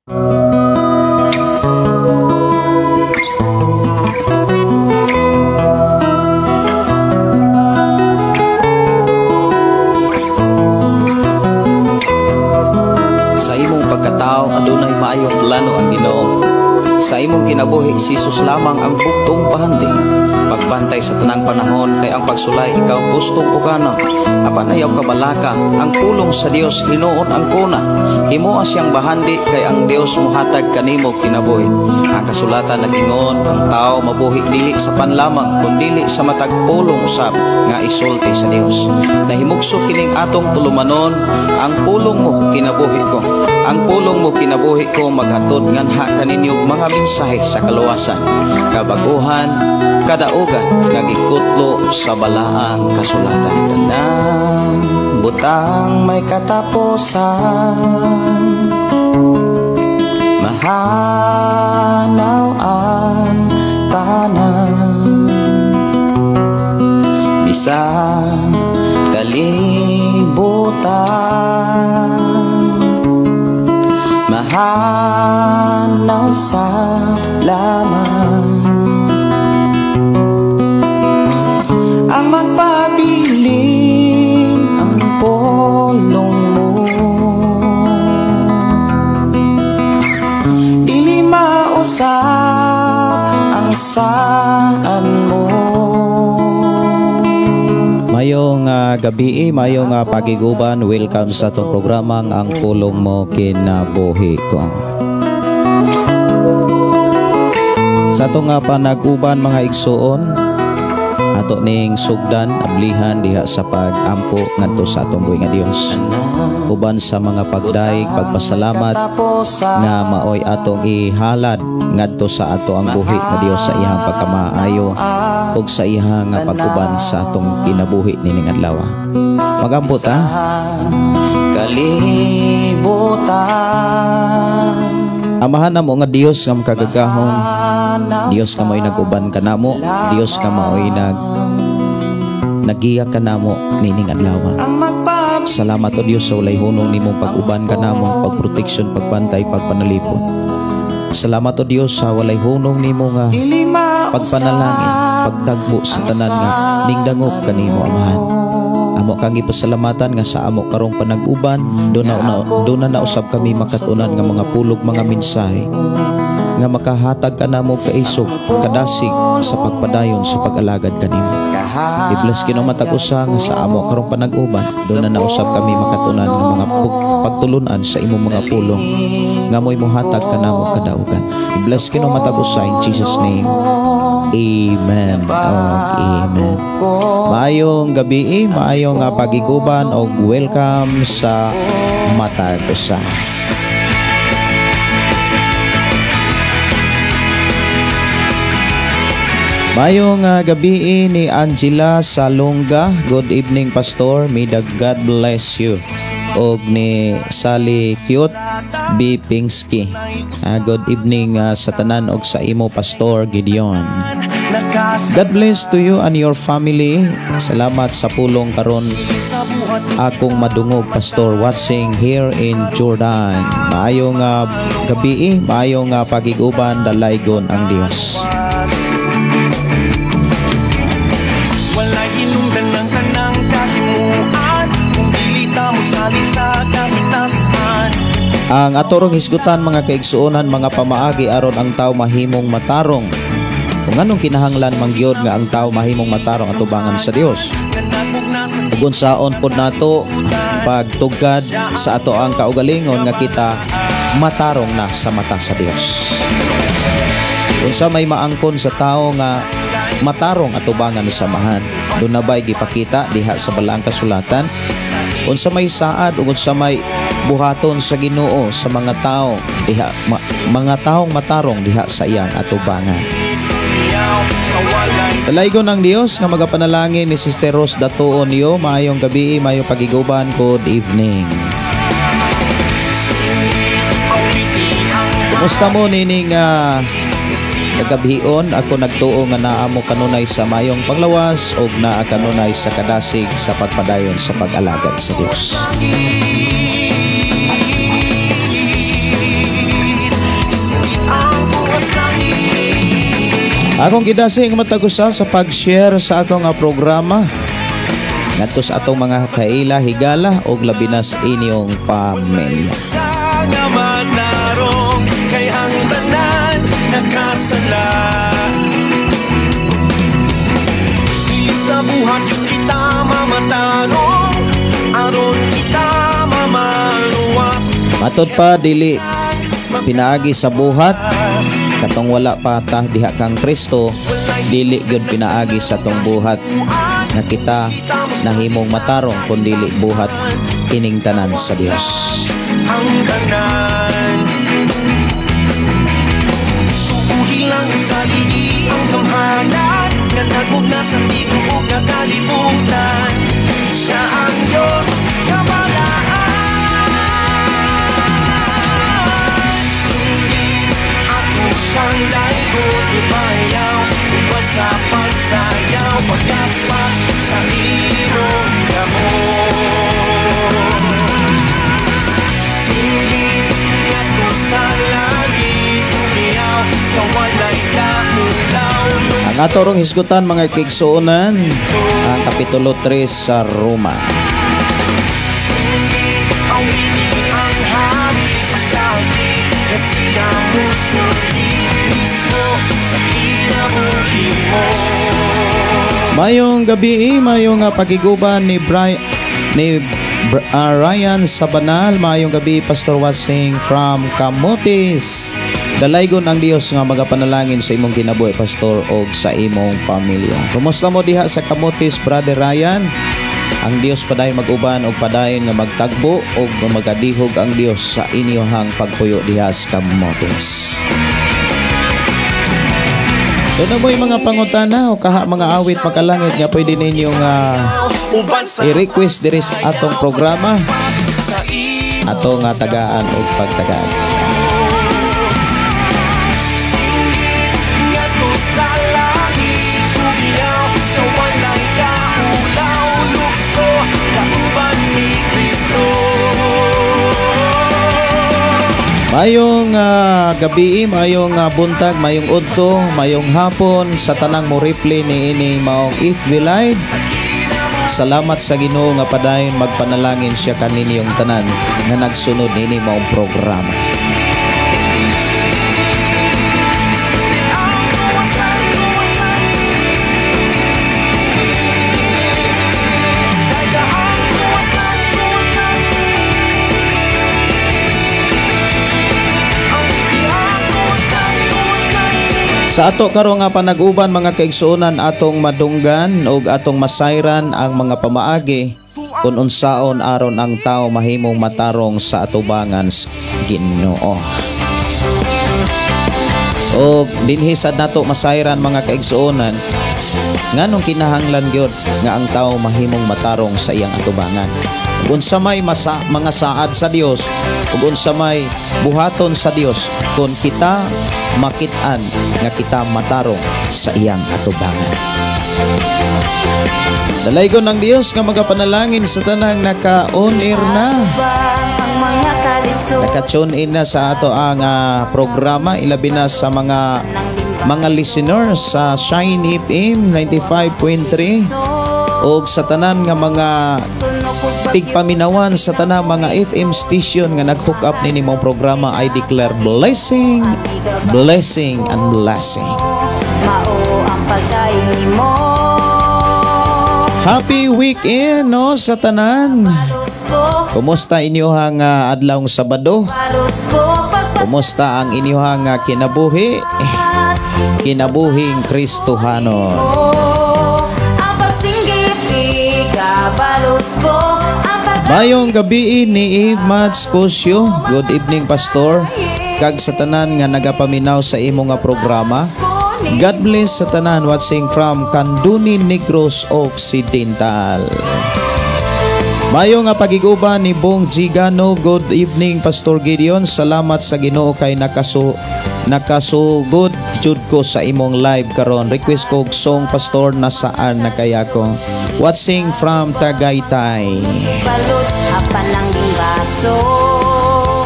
Sa imong pagkatao adunay maayong plano ang Ginoo. Sa imong kinabuhi si Jesus lamang ang bugtong bahandi. Pagbantay sa tanang panahon kay ang pagsulay ikaw gustong uganon. Apan ayaw kabalaka ang pulong sa Dios hinuon ang kuna. Himoa siyang bahandi kay ang Dios mohatag kanimo kinabuhi. Ang kasulatan nag-ingon ang tao mabuhi dili sa panlamang kundili sa matag pulong usab nga isulti sa Dios. Nahimugso kining atong tulumanon, ang pulong mo kinabuhi ko. Ang pulong mo kinabuhi ko maghatod nganha kaninyo mga mensahe sa kaluwasan, kabaguhan, kadaugan nga gikutlo sa balaang kasulatan. Tanang butang may katapusan, mahanaw ang tanan, bisan kalibutan, mahanaw sa laman. Ang magpabilin ang pulong mo, dili mausap ang saan mo. Mayong gabi, mayong pagiguban, welcome sa atong programang Ang Pulong Mo Kinabuhi Ko. Sa atong panag-uban mga igsuon, ato ning sugdan ablihan diha sa pag-ampo ngadto sa atong buhi nga Dios. Uban sa mga pagdaig, pagpasalamat nga maoy atong ihalad ngadto sa ato ang buhi nga Dios sa iyang pagkamaayo ug sa iyang pag-uban sa atong kinabuhi nining adlaw. Magampo ta. Kalibutan. Amahan namo nga Dios nga makagagahom, Dios nga maoy nag-uban kanamo, Dios nga maoy nagiya kanamo nining adlaw. Salamat o Dios sa walay hunong nimong pag-uban kanamo, pagproteksyon, pagbantay, pagpanalipon. Salamat o Dios sa walay hunong nimo nga pagpanalangin, pagtagbo sa tanan nga ningdangop kanimo, Amahan. Amo kang ipasalamatan nga sa amo karong panag-uban, doon na nausab kami makatunan nga mga pulog, mga mensahe nga makahatag kanamo kaisog, kadasig sa pagpadayon sa pag-alagad kanimo. I-bless Ginoo matag usa nga sa amo karong panag-uban, doon na nausab kami makatunan nga mga pagtulunan sa imong mga pulong nga mo'y mohatag kanamo kadaugan. I-bless Ginoo matag usa in Jesus name. Amen. Og amen. Maayong gabi, maayong pagiguban og welcome sa matag usa. Maayong gabi ni Angela Salonga. Good evening, Pastor. May the God bless you. Og ni Sally Cute B. Pingsky. Good evening sa tanan og sa imo, Pastor Gideon. God bless to you and your family. Salamat sa pulong karon akong madungog, Pastor, watching here in Jordan. Maayong gabi, maayong pagiguban, dalaygon ang Dios. Walay hinungdan ng kanang kahimuan, kung dili ta mosalig sa kahitasan. Ang atorong hisgutan mga kaigsuonan, mga pamaagi aron ang tao mahimong matarong. Kung anong kinahanglan mangyod nga ang tao mahimong matarong atubangan sa Dios. Ug unsaon pod nato pagtugad sa ato ang kaugalingon nga kita matarong na sa mata sa Dios. Unsa may maangkon sa tao nga matarong atubangan sa Amahan? Doon na ba'y gipakita diha sa balaang kasulatan? Unsa may saad ug unsa may buhaton sa Ginoo sa mga tao diha mga taong matarong diha sa iyang atubangan? Dalaygon ang Dios nga magapanalangin ni Sister Rose Datuon niyo. Maayong gabi, maayong pagiguban. Good evening. Kumusta mo nining kagabhion? Ako nagtuo nga naa mo kanunay sa mayong panglawas og naa kanunay sa kadasig sa pagpadayon sa pag-alagad sa Dios. Akong gidasig matag usa sa pag-share sa atong programa ngadto sa atong mga kaila, higala og labi na sa inyong pamilya. Nga manarong kay ang tanan nakasala. Dili sa buhat yung kita mamatarong, aron kita mamaluwas. Matod pa dili pinaagi sa buhat katong wala pa ta diha kang Kristo, dili gyud pinaagi sa tong buhat nga kita nahimong matarong, kun dili buhat ining tanan sa Dios. Ang tanan tubuhi lang sa ligi ang gamhanan nga nagbog na sa tibuok nga kalibutan. Siya ang Diyos sa balaan. Sulit ato siyang daigon, ibayaw uban sa pagsayaw, pagkapak sa imong kamot. Sulit ngadto sa langit, umiyaw sa walay kaulaw. Ang ato rong hisgutan mga kaigsuonan, ang Kapitulo 3 sa Roma. Sulit ang wiki ang hari, pasagi na sila musuki mismo sa kinabuhi mo. Mayong gabi, mayong pagiguban ni Ryan Sabanal. Mayong gabi, Pastor Wasing from Camotes. Dalaygon ang Dios nga magapanalangin sa imong kinabuhi, Pastor, og sa imong pamilya. Kumusta mo diha sa Camotes, Brother Ryan? Ang Dios padayon mag-uban og padayon nga magtagbo og magadihog ang Dios sa inyohang pagpuyo diha sa Camotes. Doon na mo'y mga pangutana o kaha mga awit makalangit nga pwede ninyong i-request diri sa atong programa, atong tagaan o pagtagaan. Ngadto sa langit, umiyaw sa walay kaulaw, lukso kauban ni Kristo. Mayong gabi, mayong buntag, mayong udto, mayong hapon sa tanang mo replay ni ini maong FB Live. Salamat sa Ginoo nga padayon magpanalangin siya kaninyong tanan nga nagsunod niini maong programa. Sa ato karon nga panag-uban mga kaigsuonan, atong madunggan ug atong masayran ang mga pamaagi kung unsaon aron ang tao mahimong matarong sa atubangan sa Ginoo. Og dinhi sad nato masayran mga kaigsuonan nganong kinahanglan gyud nga ang tao mahimong matarong sa iyang atubangan. Ug unsa may mga saad sa Dios ug unsa may buhaton sa Dios kung kita makit-an nga kita matarong sa iyang atubangan. Dalaygon ang Dios nga magapanalangin sa tanang naka-on air na. Naka-tune in na sa ato ang programa, ilabi na sa mga listeners sa Shine FM 95.3 og sa tanan nga mga tigpaminawan sa tanang mga FM station nga nag-hook up nini mong programa. I declare blessing, blessing, and blessing. Mao ang pagdayon nimo. Happy weekend, no, sa tanan. Kumusta inyohang adlawng Sabado? Kumusta ang inyohang kinabuhi? Kinabuhing Kristohanon. Mayong gabi ni Eve Mads Cosio. Good evening, Pastor. Kag sa tanan nga nagapaminaw sa imo nga programa. God bless sa tanan watching from Kanduni, Negros Occidental. Mayo nga pagiguban ni Bong Gigano. Good evening, Pastor Gideon. Salamat sa Ginoo kay nakasugod jud ko sa imong live karon. Request ko og song, Pastor, nasaan na kaya ko. Watching from Tagaytay.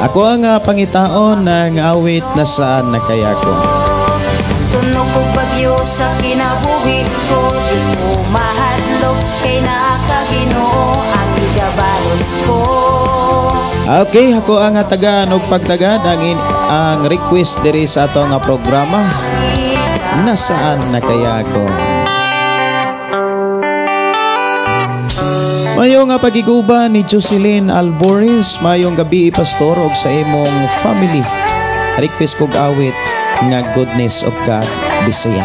Ako ang pangitaon ng awit nasaan na kaya ko. Tunog og bagyo sa kinabuhi ko, di ko mahadlok kay naa ka, Ginoo, ang igabalos ko. Okay, ako ang tagaan og pagtagad ang request diri sa ato nga programa. Nasaan na kaya ako? Mayo nga pagiguba ni Jocelyn Alboris, mayong gabi, pastor, og sa imong family. Request kog awit nga Goodness of God Bisaya.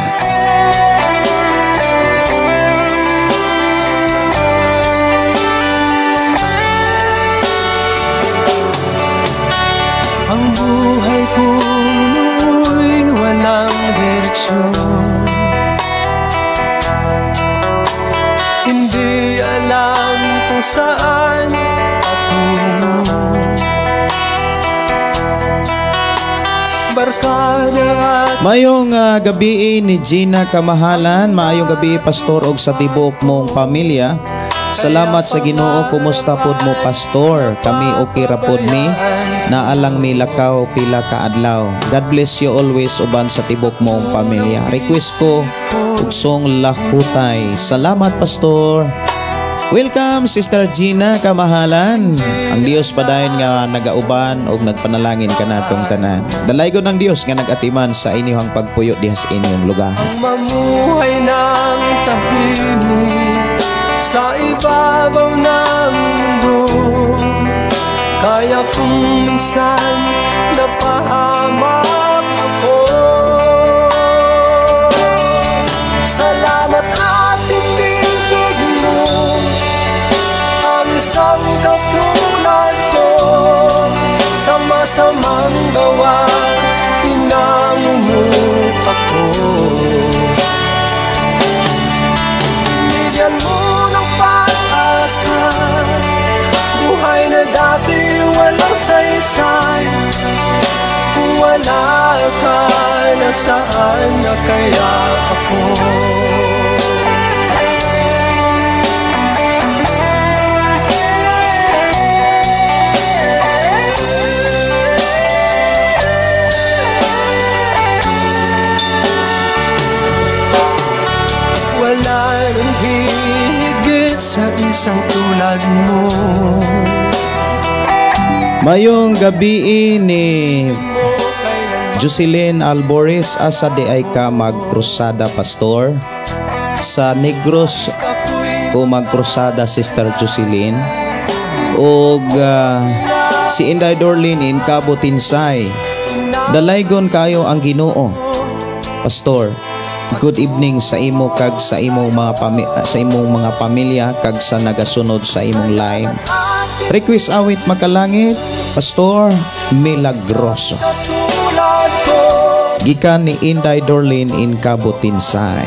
Ang buhay ko noo'y walang direksyon. Hindi alam kung saan patungo. Barkada at Mayong gabi ni Gina Kamahalan, maayong gabi, pastor, og sa tibuok mong pamilya. Salamat sa Ginoo, kumusta pod mo, pastor? Kami okay ra pod mi. Naalang mi lakaw pila ka adlaw. God bless you always uban sa tibuok mong pamilya. Request ko ugsong Lahutay. Salamat, pastor. Welcome, Sister Gina Kamahalan. Ang Dios padayon nga nagauban og nagpanalangin kanatong tanan. Dalaygon ang Dios nga nagatiman sa inyong pagpuyo diha sa inyong lugar. Ang mamuhay ng tahimik sa ibabaw ng mundo. Kaya kung minsan napahamak ako, salamat at tinibig mo ang isang katulad ko. Sa masamang gawa, pinangumupa ko. Binigyan mo ng pag-asa, buhay na dati walang saysay. Kung wala ka, nasaan na kaya ako? Wala nang higit sa isang tulad mo. Mayong gabi ni Jocelyn Alboris, asa di ay ka magkrusada, pastor? Sa Negros ko magkrusada, Sister Jocelyn. Og si Inday Dorlin in Cabo Tinsay. Dalaygon kayo ang Ginoo, pastor. Good evening sa imo kag sa imong mga sa imong mga pamilya kag sa nagasunod sa imong live. Request awit makalangit, Pastor Milagroso. Gikan ni Inday Dorlin in Cabo Tinsay.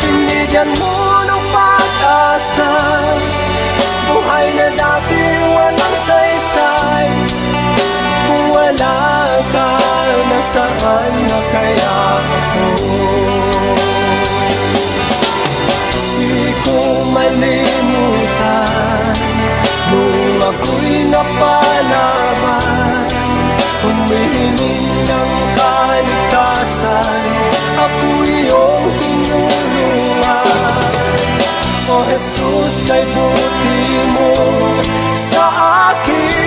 Binigyan mo ng pag-asa, buhay na dati walang saysay. Kung wala ka, nasaan na kaya ako? Di ko malimutan nung ako'y napalaban, humihiling ng kaligtasan, ako'y iyong tinulungan. O Jesus, kay buti mo sa akin.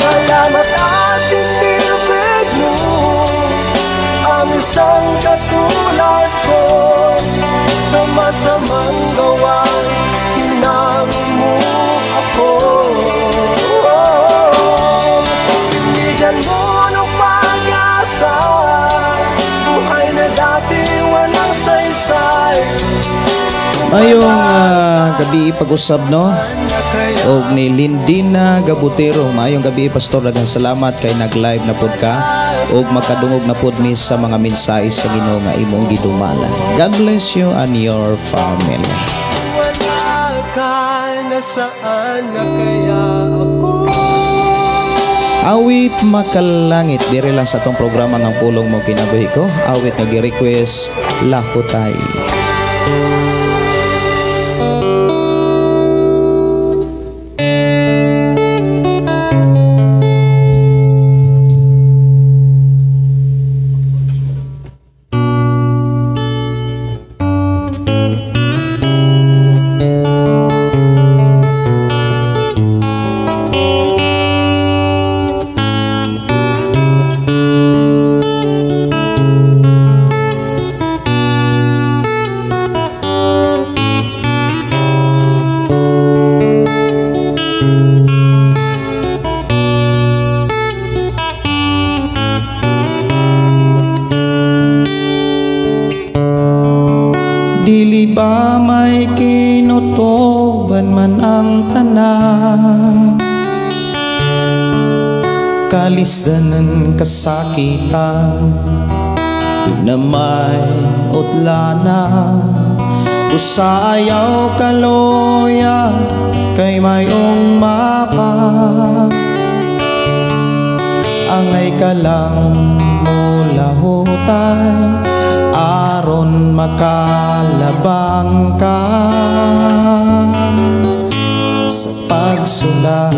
Salamat at tinibig mo ang isang katulad ko. Sa masamang gawa, hinango mo ako. Binigyan mo ng pag-asa, buhay na dati walang saysay. Mayong gabi pag-usab, no? Og ni Lindina Gabutero, maayong gabi, pastor, daghang salamat kay nag-live na pod ka og makadungog na pod mi sa mga mensahe sa Ginoo nga imong gidumalan. God bless you and your family. Wala ka, nasaan na kaya ako? Awit Makalangit, diri lang sa atong programa ng Pulong Mo Kinabuhi Ko. Awit nga gi-request Lahutay. Dili ba may kinutuban man ang tanan, kalisdanan kasakitan, na may utlana, usa ayaw kaloya kay mayong mapa. Angay ka lang mulahutay aron makalabang ka sa pagsulay.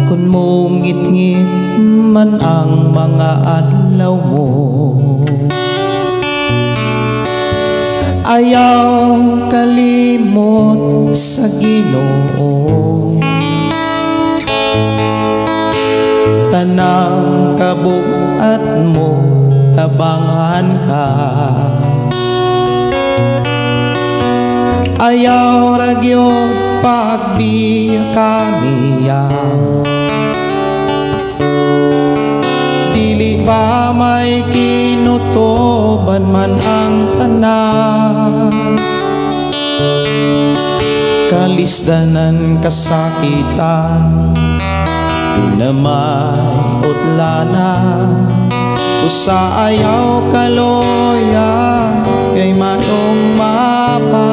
Kung mungit-ngit man ang mga adlaw mo, ayaw kalimot sa Ginoo. Tanang kabuat mo, tabangan ka. Ayaw ragyod pagbiya ka niya. Dili ba may kinutuban man ang tanan, kalisdanan kasakitan, na may utlana, usa ayaw kaloya kay mayong mapa.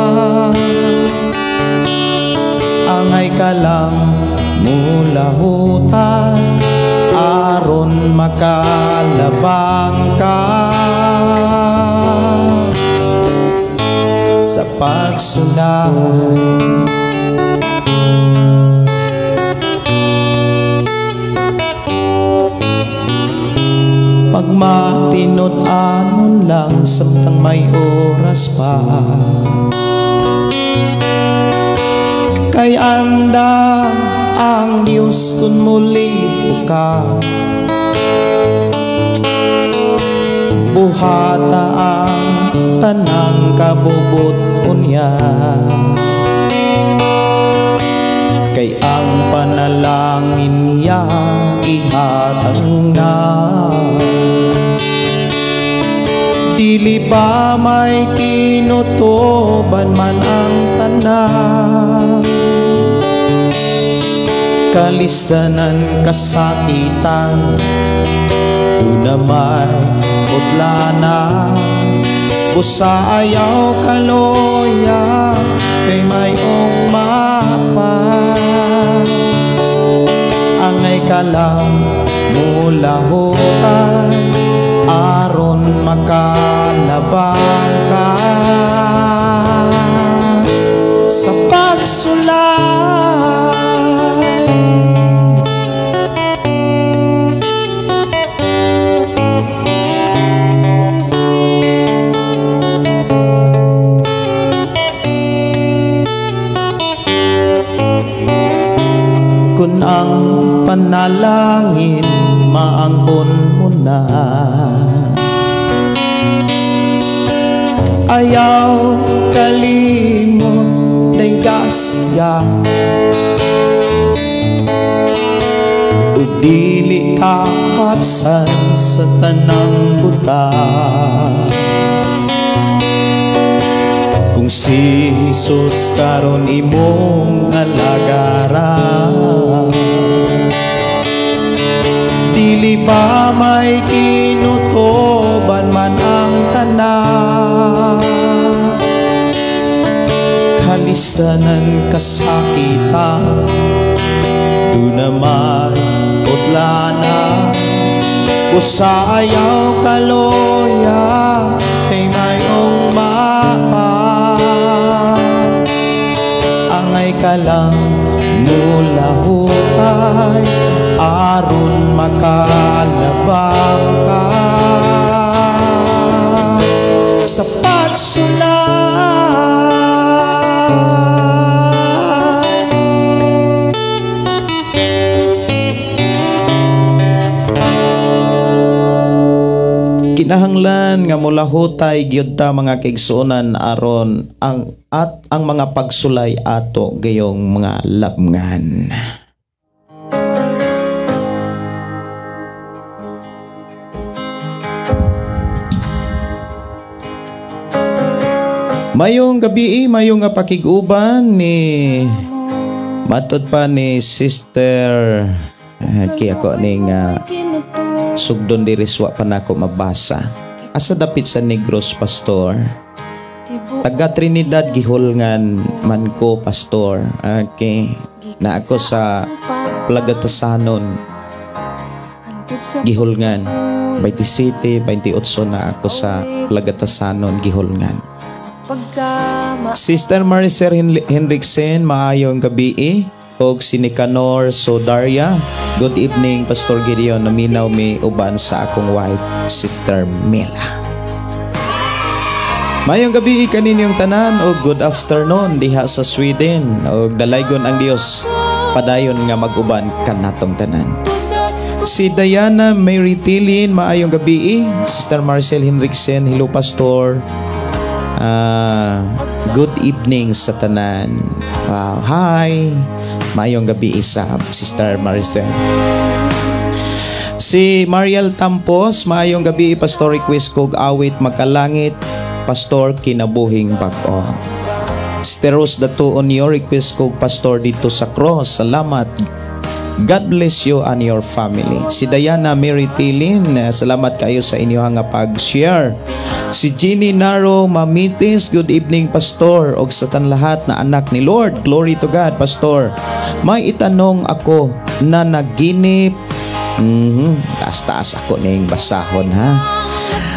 Angay ka lang mulahutan aron makalabang ka sa pagsulay. Pagmatinud-anon lang samtang may oras pa, kay anda ang Diyos kung muli ka. Buhata ang tanang kabubut-on niya, kay ang panalangin niya ihatag na. Dili ba may kinutuban man ang tanan, kalisdanan kasakitan, doon na may utlana, busa ayaw kaloya kay mayong mapa. Angay ka lang mulahutan aron makalabang ka sa pagsulay. Kung ang panalangin maangkon mo na, ayaw kalimot ng gasya, ug dili kakapsan sa tanang buta. Kung si Jesus karon imong alagaran, dili ba may kinutuban tanan. Kalistanan kasakitan, duna may putlana. Busa ayaw kaloya, kay mayong mapa. Angay ka lang mulahutay, aron makalabang ka sa pagsulay. Kinahanglan nga mulahutay gyud ta mga kaigsuonan aron ang at ang mga pagsulay ato gayong mga labngan. Mayong gabi, mayong nga pakig-uban ni matod pa ni Sister kay ako ning sugdon diri swa pa nako mabasa. Asa dapit sa Negros, Pastor? Taga Trinidad gihulngan man ko, Pastor. Okay. Na ako sa Plagatasanon gihulngan. 27, 28 na ako sa Plagatasanon gihulngan. Sister Maricer Henriksen, maayong gabi. Og si Nicanor Sodaria, good evening Pastor Gideon, naminaw mi uban sa akong wife Sister Mila. Maayong gabi kaninyong tanan og good afternoon diha sa Sweden og dalaygon ang Dios padayon nga mag-uban kanatong tanan. Si Diana Mary Tilin, maayong gabi. Sister Marcel Henriksen, hello Pastor. Good evening sa tanan. Wow, hi. Maayong gabi isa, Sister Maricel. Si Mariel Tampos, maayong gabi, Pastor, request kog awit makalangit, Pastor, kinabuhing bag-o. Sister Rose Datuon, your request kog Pastor dito sa cross. Salamat. God bless you and your family. Si Diana Mary Tilin, salamat kayo sa inyong nga pag-share. Si Jeannie Naro Mamitis, good evening Pastor, og sa tan lahat na anak ni Lord. Glory to God, Pastor. May itanong ako na naginip. Taas-taas ako ning basahon ha.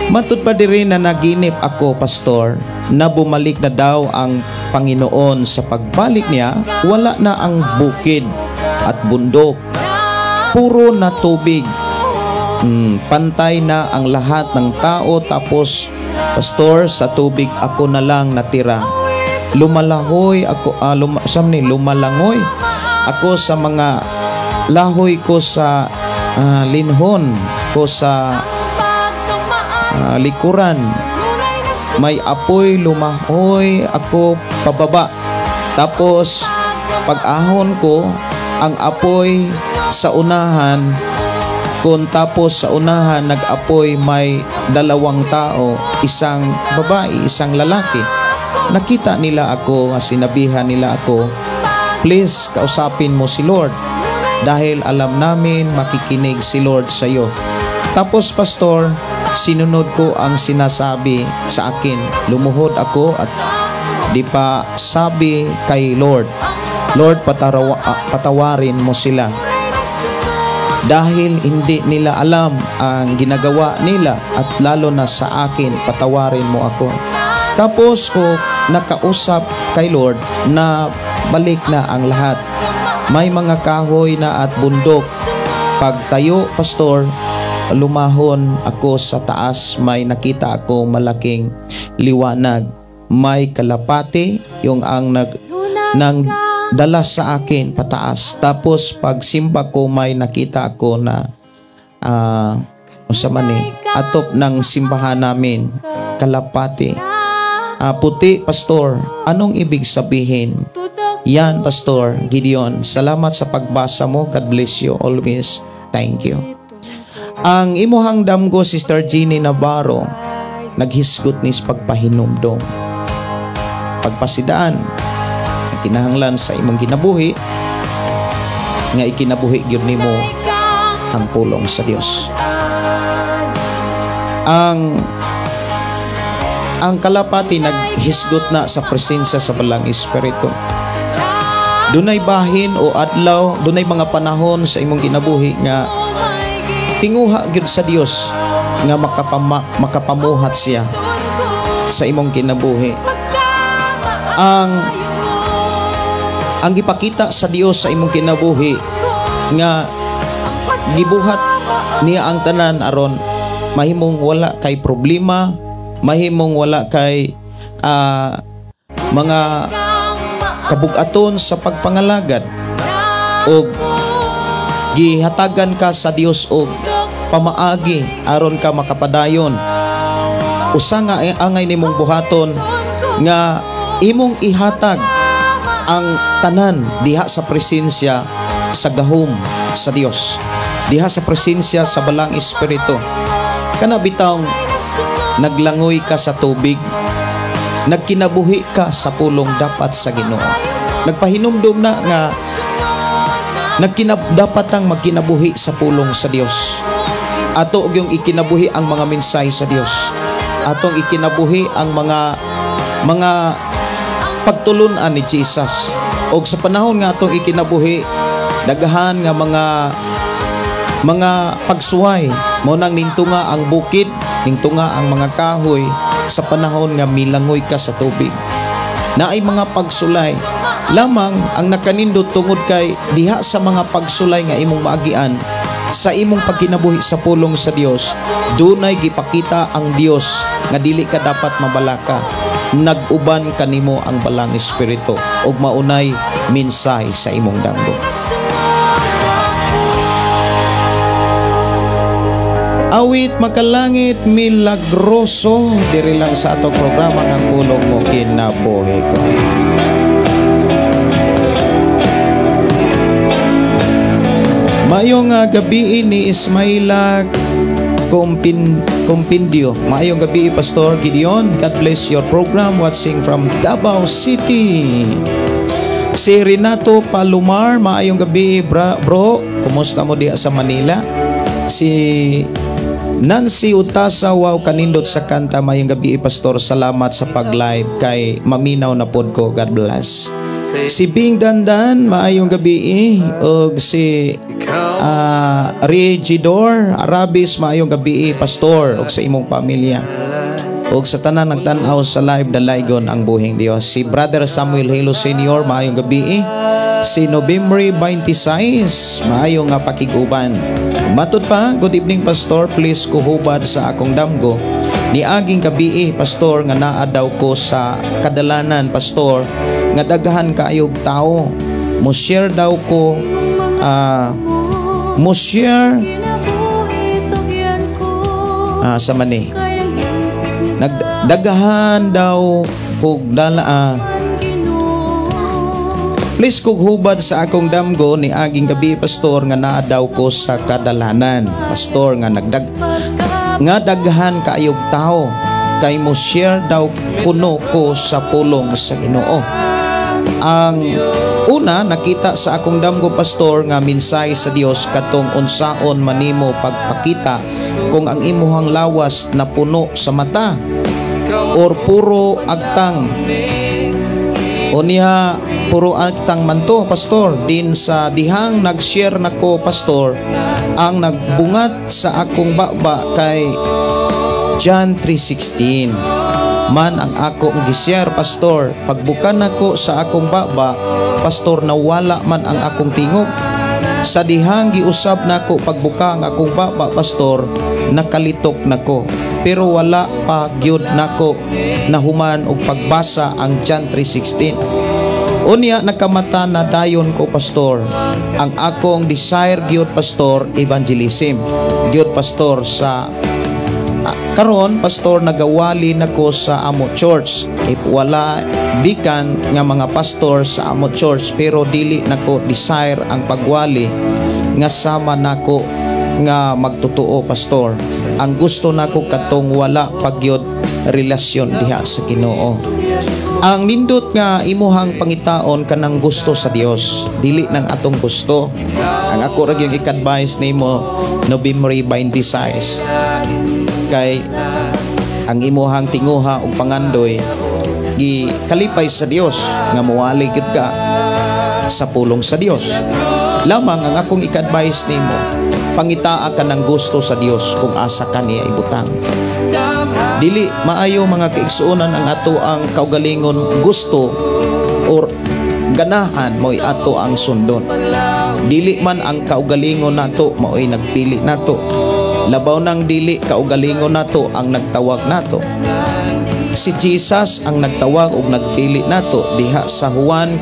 Matud pa diri na naginip ako, Pastor, na bumalik na daw ang Panginoon. Sa pagbalik niya, wala na ang bukid at bundok. Puro na tubig. Pantay na ang lahat ng tao. Tapos, Pastor, sa tubig ako na lang natira. Lumalahoy ako, lumalangoy ako sa mga lahoy ko sa linhon ko sa likuran. May apoy, lumahoy ako pababa. Tapos, pag-ahon ko, ang apoy sa unahan. Kung tapos sa unahan nag-apoy, may dalawang tao, isang babae, isang lalaki. Nakita nila ako, sinabihan nila ako, please kausapin mo si Lord dahil alam namin makikinig si Lord sa iyo. Tapos Pastor, sinunod ko ang sinasabi sa akin. Lumuhod ako at di pa sabi kay Lord, Lord, patawarin mo sila. Dahil hindi nila alam ang ginagawa nila at lalo na sa akin, patawarin mo ako. Tapos ko nakausap kay Lord na balik na ang lahat. May mga kahoy na at bundok. Pagtayo, Pastor, lumahon ako sa taas, may nakita ako malaking liwanag. May kalapati, yung ang nang dala sa akin pataas. Tapos pagsimba ko, may nakita ako na atop ng simbahan namin, kalapati. Puti, Pastor. Anong ibig sabihin? Yan, Pastor Gideon. Salamat sa pagbasa mo. God bless you always. Thank you. Ang imuhang damgo, Sister Jeannie Navarro, naghisgot nis pagpahinumdom. Pagpasidaan, kinahanglan sa imong kinabuhi, nga ikinabuhi gyud nimo ang pulong sa Dios. Ang Ang kalapati naghisgot na sa presensya sa Balang Espiritu. Dunay bahin o adlaw, dunay mga panahon sa imong kinabuhi nga tinguha gyud sa Dios nga makapamuhat siya sa imong kinabuhi. Ang gipakita sa Dios sa imong kinabuhi nga gibuhat niya ang tanan aron mahimong wala kay problema, mahimong wala kay mga kabugaton sa pagpangalagad, og gihatagan ka sa Dios og pamaagi aron ka makapadayon. Usa nga angay nimong buhaton nga imong ihatag ang tanan diha sa presensya sa gahom sa Dios, diha sa presensya sa Balang Espiritu. Kana bitawng naglangoy ka sa tubig, nagkinabuhi ka sa pulong dapat sa Ginoo. Nagpahinumdum na nga dapat ang magkinabuhi sa pulong sa Dios. Ato gyung ikinabuhi ang mga mensahe sa Dios. Atong ikinabuhi ang mga pagtulun-an ni Jesus. Og sa panahon nga atong ikinabuhi, daghan nga mga pagsuway, mao nang ningtunga ang bukid, ningtunga ang mga kahoy sa panahon nga milangoy ka sa tubig. Naay mga pagsulay lamang ang nakanindot tungod kay diha sa mga pagsulay nga imong maagian sa imong pagkinabuhi sa pulong sa Dios, dunay gipakita ang Dios nga dili ka dapat mabalaka. Nag-uban kanimo ang Balang Espiritu ug maunay mensahe sa imong damgo. Awit makalangit milagroso diri lang sa atong programa ng Pulong Mo Kinabuhi Ko. Maayong gabi ni Ismaila Compindio. Maayong gabi, Pastor Gideon. God bless your program. Watching from Davao City. Si Renato Palomar, maayong gabi, bro. Kumusta mo diha sa Manila? Si Nancy Utasa, wow, kanindot sa kanta. Maayong gabi, Pastor. Salamat sa pag-live kay maminaw na pod ko. God bless. Si Bing Dandan, maayong gabi. Og si Regidor Arabis, maayong gabi, Pastor, og sa imong pamilya. Og sa tanan nagtan-aw sa live, dalaygon ang buhing Dios. Si Brother Samuel Halo Senior, maayong gabi. Si November 26, maayong nga pakiguban. Matod pa, good evening, Pastor. Please kuhubad sa akong damgo. Niaging gabi, Pastor, nga naa daw ko sa kadalanan, Pastor, nga daghan kaayog tao. Mo share daw ko, mo share sa mani. Nagdagahan daw kog dala. Please kog hubad sa akong damgo ni aging gabi, Pastor, nga naa daw ko sa kadalanan, Pastor, nga nga daghan kaayog tao kay mo share daw kuno ko sa pulong sa Ginoo. Ang una nakita sa akong damgo, Pastor, nga mensahe sa Dios katong unsaon manimo pagpakita kung ang imuhang lawas napuno sa mata or puro agtang. O niya puro agtang man to, Pastor. Din sa dihang nag-share nako, Pastor, ang nagbungat sa akong baba kay John 3:16 man ang akong gi-share, Pastor. Pagbukan nako sa akong baba, Pastor, nawala man ang akong tingog. Sa dihang giusab nako pagbuka ang akong baba, Pastor, nakalitok nako. Pero wala pa gyud nako nahuman og pagbasa ang John 3:16. Unya nakamata na dayon ko, Pastor. Ang akong desire gyud, Pastor, evangelism gyud, Pastor. Sa karon, Pastor, nagawali nako sa amo church. If wala bikan nga mga pastor sa amo church, pero dili nako desire ang pagwali nga sama nako nga magtotoo, Pastor. Ang gusto nako katong wala pagyod relasyon diha sa Ginoo. Ang nindot nga imuhang pangitaon kanang gusto sa Dios, dili nang atong gusto. Ang ako ra gyud i-advise nimo November 26 kay Ang imuhang tinguha ug pangandoy gikalipay sa Dios nga muwali gyud ka sa pulong sa Dios. Lamang ang akong ika-advise nimo, pangitaa ka ng gusto sa Dios kung asa ka niya ibutang. Dili maayo, mga kaigsuonan, ang ato ang kaugalingon gusto or ganahan mo'y ato ang sundon. Dili man ang kaugalingon nato mao'y nagpili nato. Labaw nang dili kaugalingon nato ang nagtawag nato. Si Jesus ang nagtawag ug nagpili nato diha sa Juan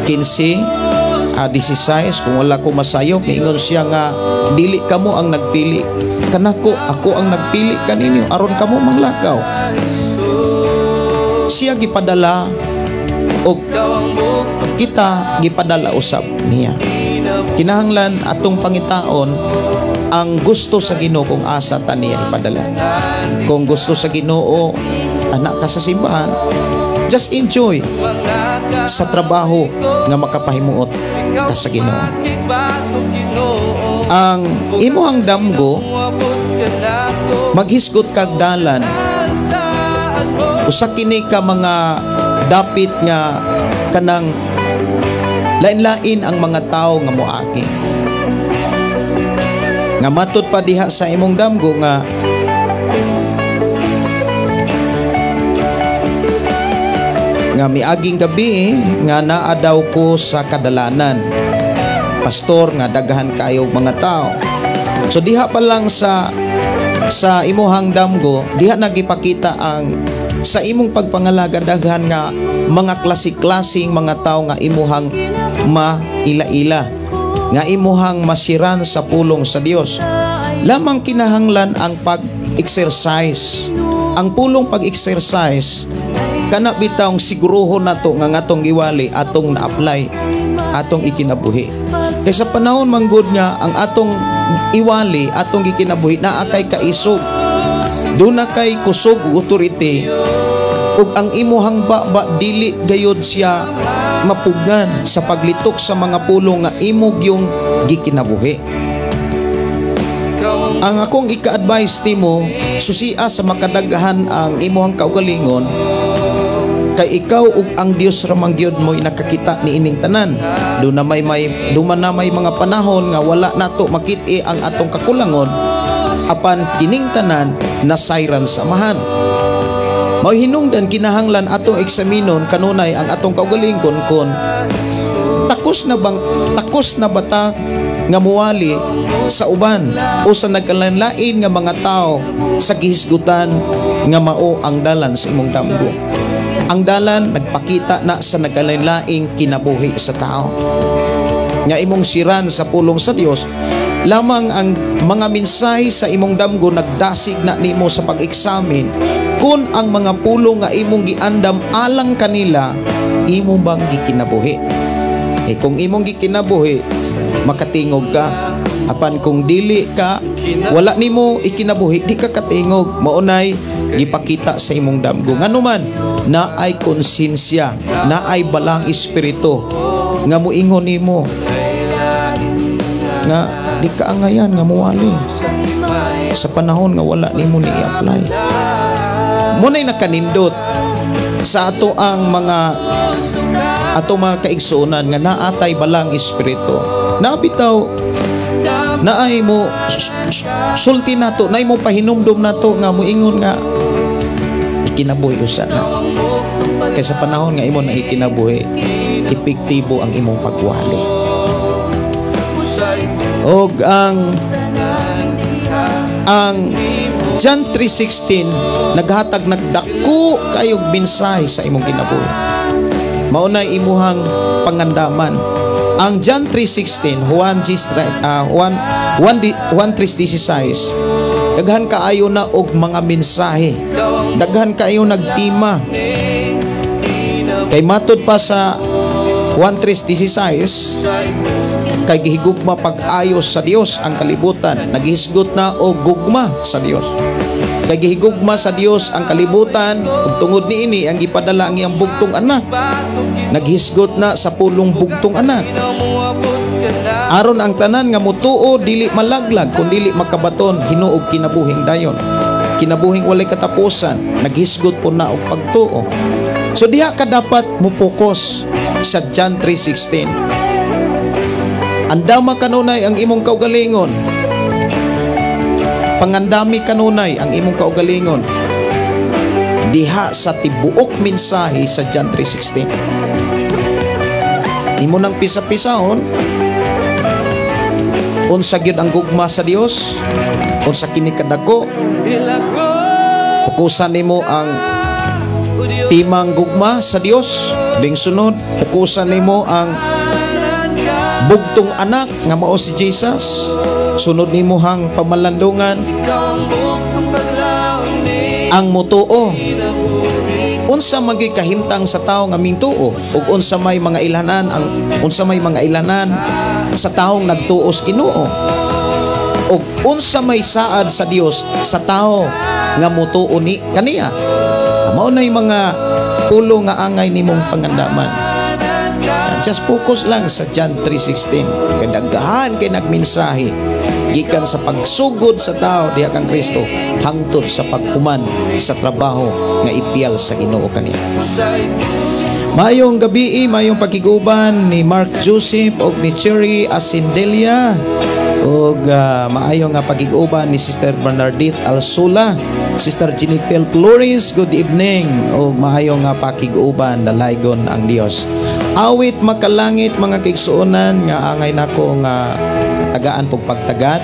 15:16, kung wala ko masayop, miingon siya nga dili kamo ang nagpili kanako, ako ang nagpili kaninyo aron kamo manglakaw. Siya gipadala og kita gipadala usab niya. Kinahanglan atong pangitaon ang gusto sa Ginoo kung asa ta niya ipadala. Kung gusto sa Ginoo anak ka sa simbahan, just enjoy sa trabaho nga makapahimuot ka sa Ginoo. Ang imuhang damgo, maghisgot kag dalan, usa kini ka mga dapit nga kanang lain-lain ang mga tao nga moagi. Nga matud pa diha sa imong damgo nga miaging gabi nga naa daw ko sa kadalanan, pastor, nga daghan kayo mga tao. So diha pa lang sa imuhang damgo, diha nagipakita ang sa imong pagpangalaga daghan nga mga klase-klaseng mga tao nga imuhang maila-ila, nga imuhang masiran sa pulong sa Dios. Lamang kinahanglan ang pag-exercise. Ang pulong pag-exercise kana bitawng siguruhon nato nga ngatong giwali atong na-apply, atong ikinabuhi. Kay sa panahon manggod nga ang atong iwali, atong gikinabuhi naa kay kaisog, duna kay kusog ug authority, ug ang imuhang baba dili gayod siya mapugan sa paglitok sa mga pulong nga imo gyung gikinabuhi. Ang akong ika-advise nimo, susia sa makadaghan ang imuhang kaugalingon, kay ikaw ug ang Dios ra man gyud mo'y nakakita niining tanan. Duna may duma na may mga panahon nga wala nato makit-i ang atong kakulangon, apan kining tanan nasayran sa Amahan. Mao hinungdan kinahanglan atong eksaminon kanunay ang atong kaugalingon kon takos na ba ta nga muwali sa uban o sa nagkalain-lain nga mga tao sa gihisgutan nga mao ang dalan sa imong damgo. Ang dalan nagpakita na sa nagkalain-laing kinabuhi sa tao nga imong siran sa pulong sa Dios. Lamang ang mga mensahe sa imong damgo nagdasig na nimo sa pag-eksamin kung ang mga pulong nga imong giandam alang kanila imo bang gikinabuhi. Eh kung imong gikinabuhi, makatingog ka. Apan kung dili ka, wala nimo ikinabuhi, di ka katingog. Maunay gipakita sa imong damgo. Nganuman, naay konsensya, naay balang espiritu nga muingon nimo nga di ka angayan nga muwali sa panahon nga wala nimo ni i-apply. Muna'y nakanindot sa ato ang mga ato mga kaigsuonan nga naatay balang espiritu. Nabitaw naay mo sulti nato, naay mo pahinumdum nato nga muingon nga ikinabuhi usa na. Kay sa panahon nga imo na ikinabuhi, epektibo ang imong pagwali. Og ang John 3:16 naghatag nagdako kayog mensahe sa imong kinabuhi. Mao na imuhang pangandaman. Ang John 3:16, Juan 1:3:16, daghan kaayo na og mga mensahe. Daghan kaayo nagtima. Kay matud pa sa 1:3:16, kay gihigugma pag-ayos sa Dios ang kalibutan, naghisgot na og gugma sa Dios. Kay gihigugma sa Dios ang kalibutan, ug tungod niini ang gipadala ang iyang bugtong anak. Naghisgot na sa pulong bugtong anak. Aron ang tanan nga mutuo dili malaglag kun dili makabaton hinuog kinabuhing dayon. Kinabuhing walay katapusan, naghisgot po na og pagtuo. So diha ka dapat mo focus sa John 3:16. Andama kanunay ang imong kaugalingon. Pangandami kanunay ang imong kaugalingon. Diha sa tibuok mensahe sa John 3:16. Imo nang pisa-pisahon unsa gyud ang gugma sa Dios, unsa kini kadako. Pukusan nimo ang timang gugma sa Dios. Ding sunod, pukusan nimo ang bugtong anak nga mao si Jesus. Sunod nimo hang pamalandungan ang mutuo. Unsa man gyud kahimtang sa tawo nga mingtuo ug unsa may mga ilanan ang unsa may mga ilanan sa taong nagtuo sa Ginoo, ug unsa may saad sa Dios sa tawo nga mutuo ni kaniya. Mao nay mga pulo nga angay nimong pangandaman. Just focus lang sa John 3:16. Kay daghan kay nagmensahe gikan sa pagsugod sa tao diha kang Kristo hangtod sa paghuman sa trabaho nga ipiyal sa Ginoo kaniya. Maayong gabi, maayong pakiguban ni Mark Joseph og ni Cherry Asindelia og maayong nga pakiguban ni Sister Bernadette Alsula, Sister Jennifer Flores, good evening og maayong nga pakiguban, dalaygon ang Dios. Awit makalangit mga kaigsuonan nga angay nako nga tagaan pug pagtagad.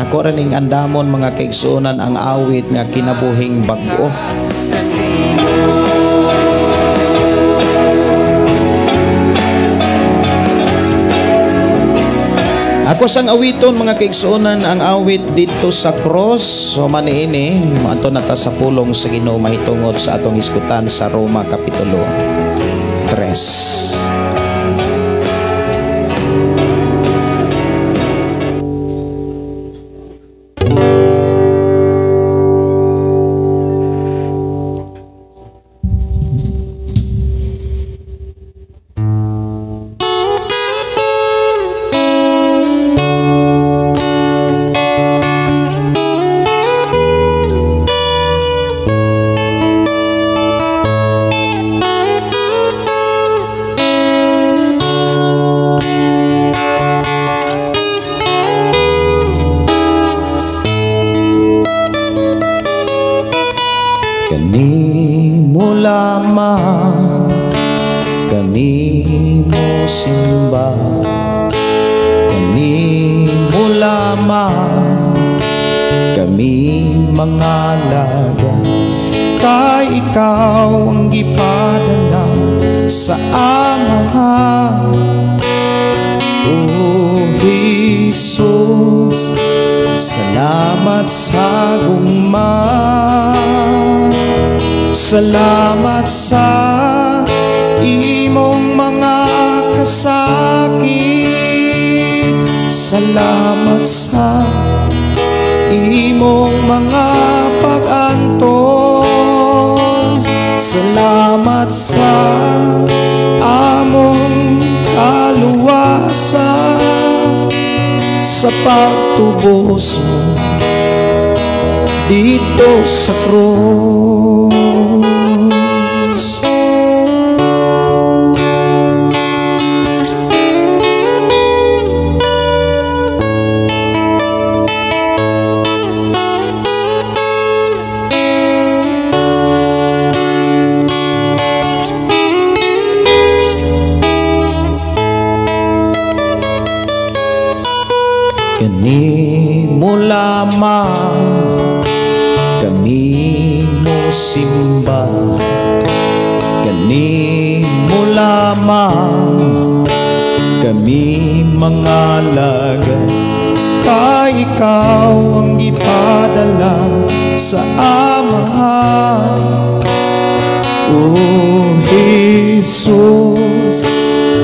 Ako ra ning andamon mga kaigsuonan ang awit nga kinabuhing bag-o. Ako sang awiton mga kaigsuonan ang awit didto sa cross. So man ini moadto na ta sa pulong sa Ginoo mahitungod sa atong hisgutan sa Roma kapitulo 3. Kanimo lamang kami mo simba, kanimo lamang kami mga laga, kay ikaw ang gipadala sa Amahan. O Jesus, salamat sa gugma, salamat sa imong mga kasakit, salamat sa imong mga pag-antos, salamat sa among kaluwasan, sa pagtubos mo dito sa krus. Kanimo lamang kami mo simba, kanimo lamang kami mga laga, kay ikaw ang gipadala sa Amahan. O Jesus,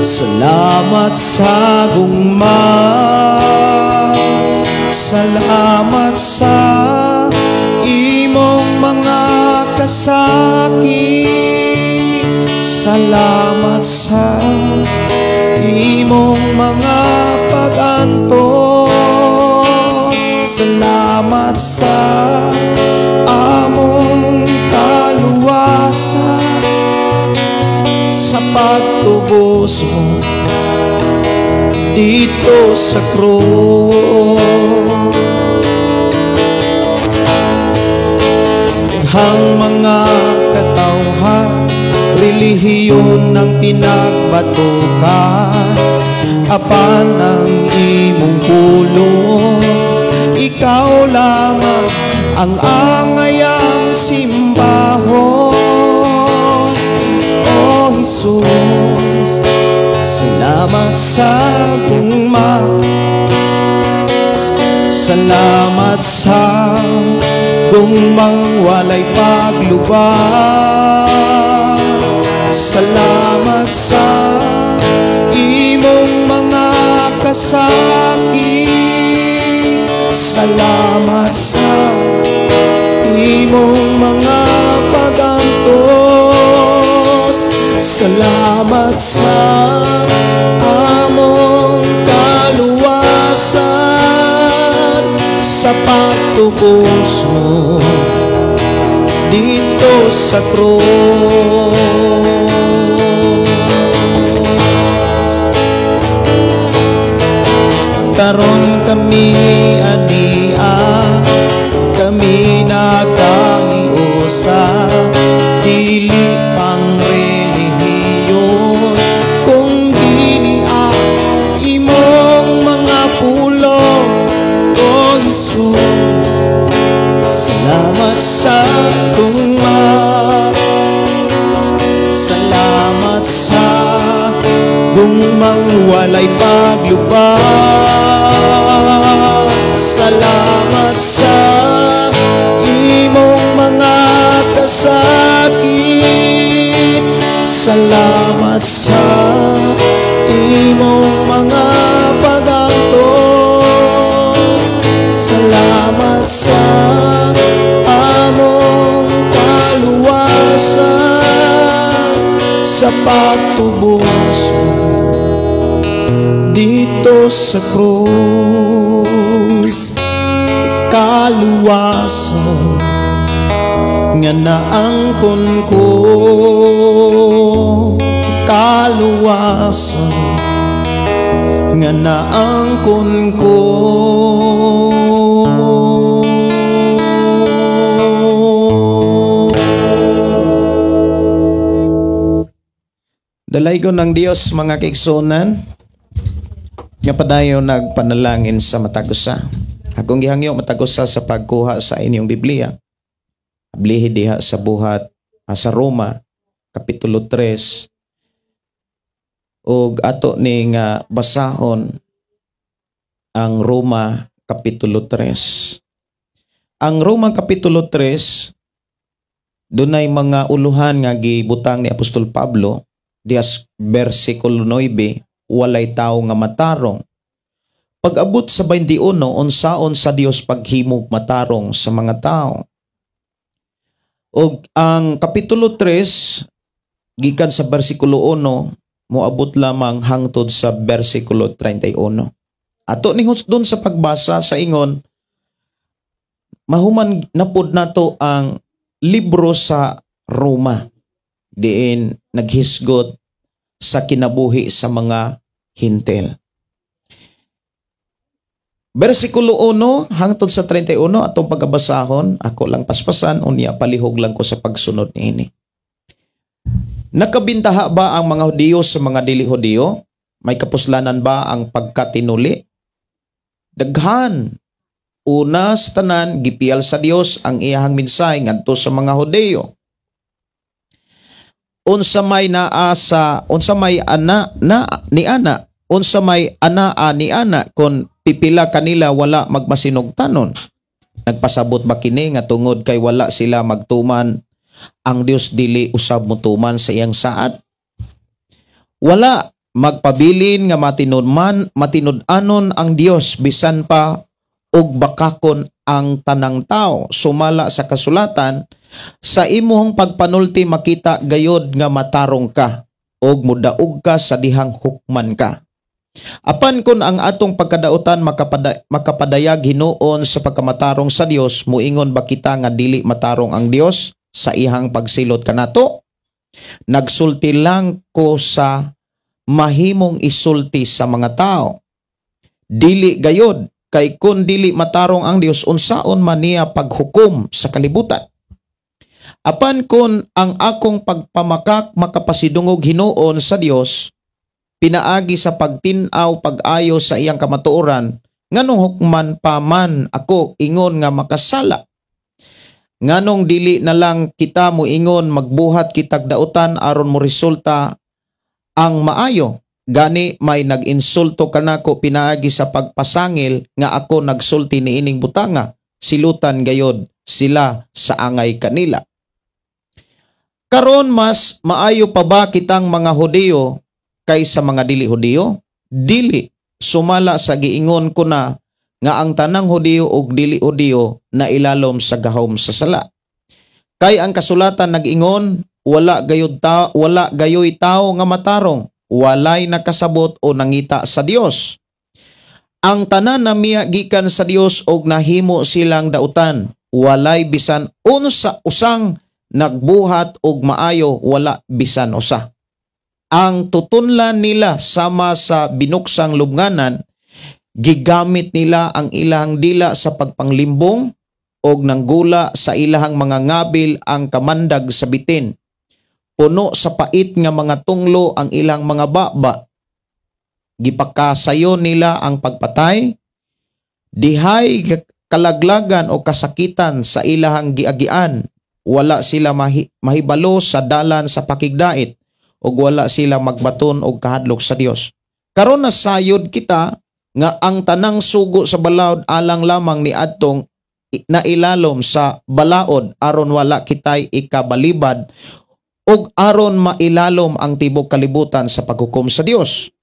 salamat sa gugma, salamat sa imong mga kasakit, salamat sa imong mga pag-antos, Salamat sa among kaluwasan, sa pagtubos mo dito sa krus. Daghang mga katawhan, relihiyon ang pinagbatukan, apan ang imong pulong, ikaw lamang ang angayang simbahon. O Jesus, salamat sa gugma, salamat sa gugmang walay pagluba. Salamat sa imong mga kasakit, salamat sa imong mga pagantos, salamat sa among kaluwasan, sa pagtubos mo dito sa krus. Karon kami ania, kami nagkahiusa, dili pang relihiyon, kung dili ang imong mga pulong. O Jesus, salamat sa gugma, salamat sa gugmang walay pagluba. Salamat sa imong mga kasakit, salamat sa imong mga pagantos, salamat sa among kaluwasan, sa pagtubos mo dito sa krus. Kaluwasan nga naangkon ko, kaluwasan nga naangkon ko. Dalaygon ng Dios, mga kaigsuonan, nga padayon nagpanalangin sa matag usa. Akong gihangyo matag usa sa pagkuha sa inyong Biblia. Ablihi diha sa buhat sa Roma kapitulo 3 ug ato ning basahon ang Roma kapitulo 3. Ang Roma kapitulo 3 dunay mga uluhan nga gibutang ni Apostol Pablo diha bersikulo 9, walay tawo nga matarong. Pag-abot sa 21, unsaon sa Dios paghimog matarong sa mga tao. Og ang kapitulo 3 gikan sa bersikulo 1 moabot lamang hangtod sa bersikulo 31. Ato ning husdon sa pagbasa sa ingon, mahuman napod nato ang libro sa Roma diin naghisgot sa kinabuhi sa mga Hintel. Bersikulo 1 hangtod sa 31 atong pagabasahon, ako lang paspasan unya palihog lang ko sa pagsunod niini. Nakabintaha ba ang mga Hudiyo sa mga dili Hudiyo? May kapuslanan ba ang pagkatinuli? Daghan. Una sa tanan, gipiyal sa Dios ang iyahang mensahe ngadto sa mga Hudiyo. Unsa may naa sa unsa may ana na ni ana, unsa may anaa ni ana kon pipila kanila wala magmasinugtanon? Nagpasabot ba kini nga tungod kay wala sila magtuman ang Dios dili usab motuman sa iyang saad? Wala magpabilin nga matinud-anon ang Dios bisan pa og bakakon ang tanang tao. Sumala sa kasulatan, sa imong pagpanulti makita gayod nga matarong ka og mudaog ka sa dihang hukman ka. Apan kun ang atong pagkadautan makapadayag hinuon sa pagkamatarong sa Dios, muingon ba kita nga dili matarong ang Dios sa iyang pagsilot kanato? Nagsulti lang ko sa mahimong isulti sa mga tao. Dili gayod, kay kun dili matarong ang Dios, unsaon man niya paghukom sa kalibutan? Apan kun ang akong pagpamakak makapasidungog hinuon sa Dios, pinaagi sa pagtin-aw pag-ayo sa iyang kamatuoran, nganong hukman pa man ako ingon nga makasala? Nganong dili na lang kita moingon magbuhat kitag dautan aron mo resulta ang maayo? Gani may nag-insulto kanako pinaagi sa pagpasangil nga ako nagsulti niining butanga, silutan gayod sila sa angay kanila. Karon mas maayo pa ba kitang mga Hudiyo kaysa mga dili Hudiyo? Dili, sumala sa giingon ko na nga ang tanang Hudiyo ug dili Hudiyo na ilalom sa gahom sa sala. Kay ang kasulatan nag-ingon, wala gayoy tao nga matarong, walay nakasabot o nangita sa Dios. Ang tanan na miya gikan sa Dios og nahimo silang dautan, walay bisan unsa usang nagbuhat og maayo, wala bisan usa. Ang tutunlan nila sama sa binuksang lubnganan, gigamit nila ang ilang dila sa pagpanglimbong og nanggula sa ilahang mga ngabil ang kamandag sa bitin. Puno sa pait nga mga tunglo ang ilang mga baba. Gipakasayon nila ang pagpatay, dihay kalaglagan o kasakitan sa ilahang giagian. Wala sila mahibalo sa dalan sa pakigdait ug wala sila magbaton og kahadlok sa Dios. Karon nasayod kita nga ang tanang sugo sa balaod alang lamang ni adtong nailalom sa balaod aron wala kitay ikabalibad ug aron mailalom ang tibok kalibutan sa paghukom sa Dios.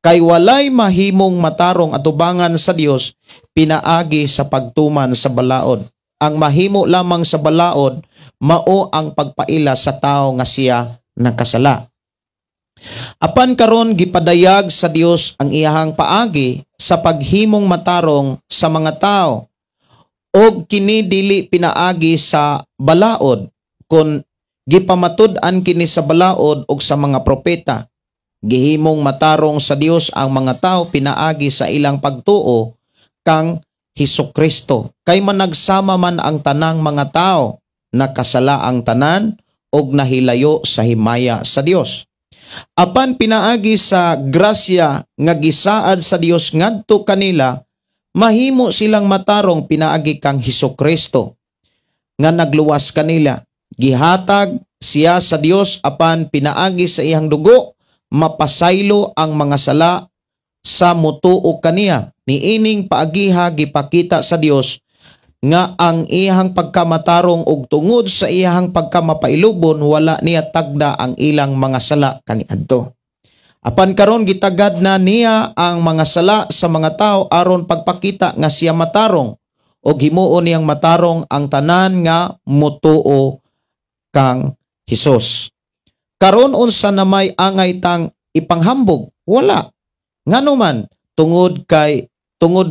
Kay walay mahimong matarong atubangan sa Dios pinaagi sa pagtuman sa balaod. Ang mahimo lamang sa balaod mao ang pagpaila sa tao nga siya nakasala. Apan karon gipadayag sa Dios ang iyahang paagi sa paghimong matarong sa mga tao, og kini dili pinaagi sa balaod, kun gipamatud-an kini sa balaod og sa mga propeta. Gihimong matarong sa Dios ang mga tao pinaagi sa ilang pagtuo kang Hesukristo. Kay managsama man ang tanang mga tao, nakasala ang tanan og nahilayo sa himaya sa Dios. Apan pinaagi sa grasya nga gisaad sa Dios ngadto kanila, mahimo silang matarong pinaagi kang Hesukristo nga nagluwas kanila. Gihatag siya sa Dios apan pinaagi sa iyang dugo mapasaylo ang mga sala sa mutuo kaniya. Niining paagiha gipakita sa Dios nga ang iyang pagkamatarong og tungod sa iyang pagkamapailubon wala niya tagda ang ilang mga sala kaniadto. Apan karon gitagad na niya ang mga sala sa mga tao aron pagpakita nga siya matarong og himuon niyang matarong ang tanan nga mutuo kang Hesus. Karon unsa na may angay tang ipanghambog? Wala. Ngano man, tungod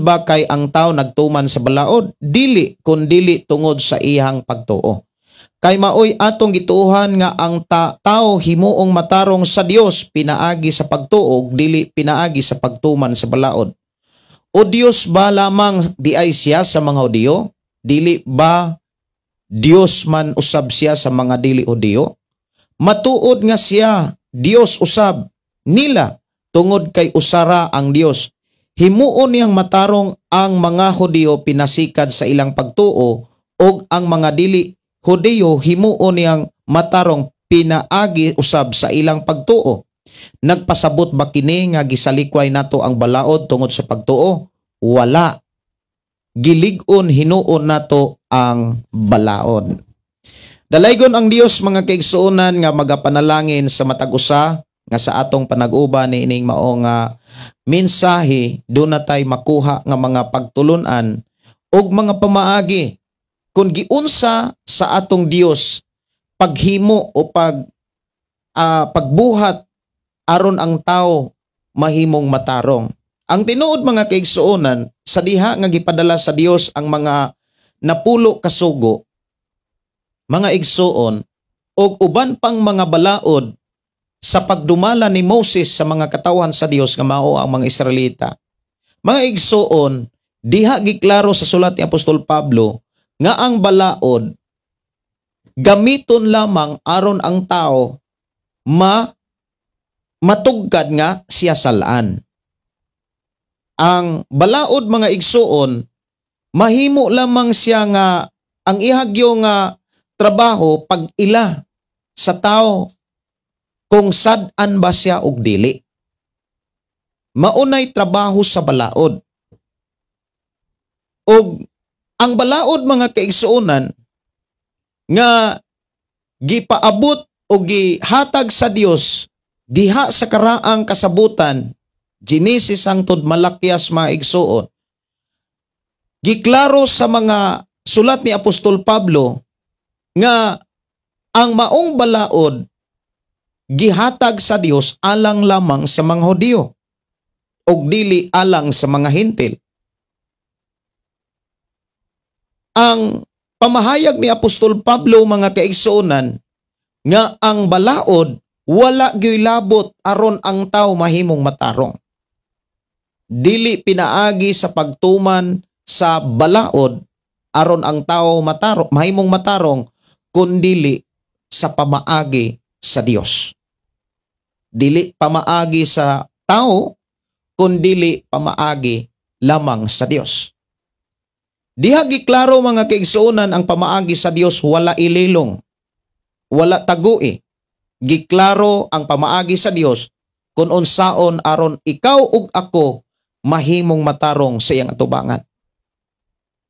ba kay ang tao nagtuman sa balaod? Dili, kun dili tungod sa iyang pagtuo. Kay maoy atong gituohan nga ang tao himuong matarong sa Dios pinaagi sa pagtuo, dili pinaagi sa pagtuman sa balaod. O Dios ba lamang di ay siya sa mga Hudiyo? Dili ba Dios man usab siya sa mga dili Hudiyo? Matuod nga siya Dios usab nila tungod kay usara ang Dios. Himuon niyang matarong ang mga Hudiyo pinasikad sa ilang pagtuo og ang mga dili Hudiyo himuon niyang matarong pinaagi usab sa ilang pagtuo. Nagpasabot ba kini nga gisalikway nato ang balaod tungod sa pagtuo? Wala. Gilig-on hinuon nato ang balaod. Dalaygon ang Dios, mga kaigsuonan, nga magapanalangin sa matag usa nga sa atong panag-uban niining mao nga mensahe, doon na tay makuha nga mga pagtulunan og mga pamaagi kung giunsa sa atong Dios paghimo o pagbuhat aron ang tao mahimong matarong. Ang tinuod, mga kaigsuonan, sa diha nga gipadala sa Dios ang mga 10 ka sugo, mga igsuon, ug uban pang mga balaod sa pagdumala ni Moses sa mga katawhan sa Dios nga mao ang mga Israelita. Mga igsuon, diha giklaro sa sulat ni Apostol Pablo nga ang balaod gamiton lamang aron ang tao matugkad nga siya salaan. Ang balaod, mga igsuon, mahimo lamang siya nga ang ihagyo nga trabaho pag-ila sa tao kung sad-an ba siya og dili. Maunay trabaho sa balaod. Og ang balaod, mga kaigsuonan, nga gipaabot o gihatag sa Dios diha sa karaang kasabutan, Genesis hangtod Malakias, mga igsuon, giklaro sa mga sulat ni Apostol Pablo nga ang maong balaod gihatag sa Dios alang lamang sa mga Hudiyo ug dili alang sa mga Hentil. Ang pamahayag ni Apostol Pablo, mga kaigsuonan, nga ang balaod wala gyoy labot aron ang tao mahimong matarong. Dili pinaagi sa pagtuman sa balaod aron ang tao matarong, mahimong matarong, kundili sa pamaagi sa Dios. Dili pamaagi sa tao, kundili pamaagi lamang sa Dios. Diha giklaro, mga kaigsuonan, ang pamaagi sa Dios wala ililong, wala tagui. Giklaro ang pamaagi sa Dios kung unsaon aron ikaw ug ako mahimong matarong sa iyang atubangan.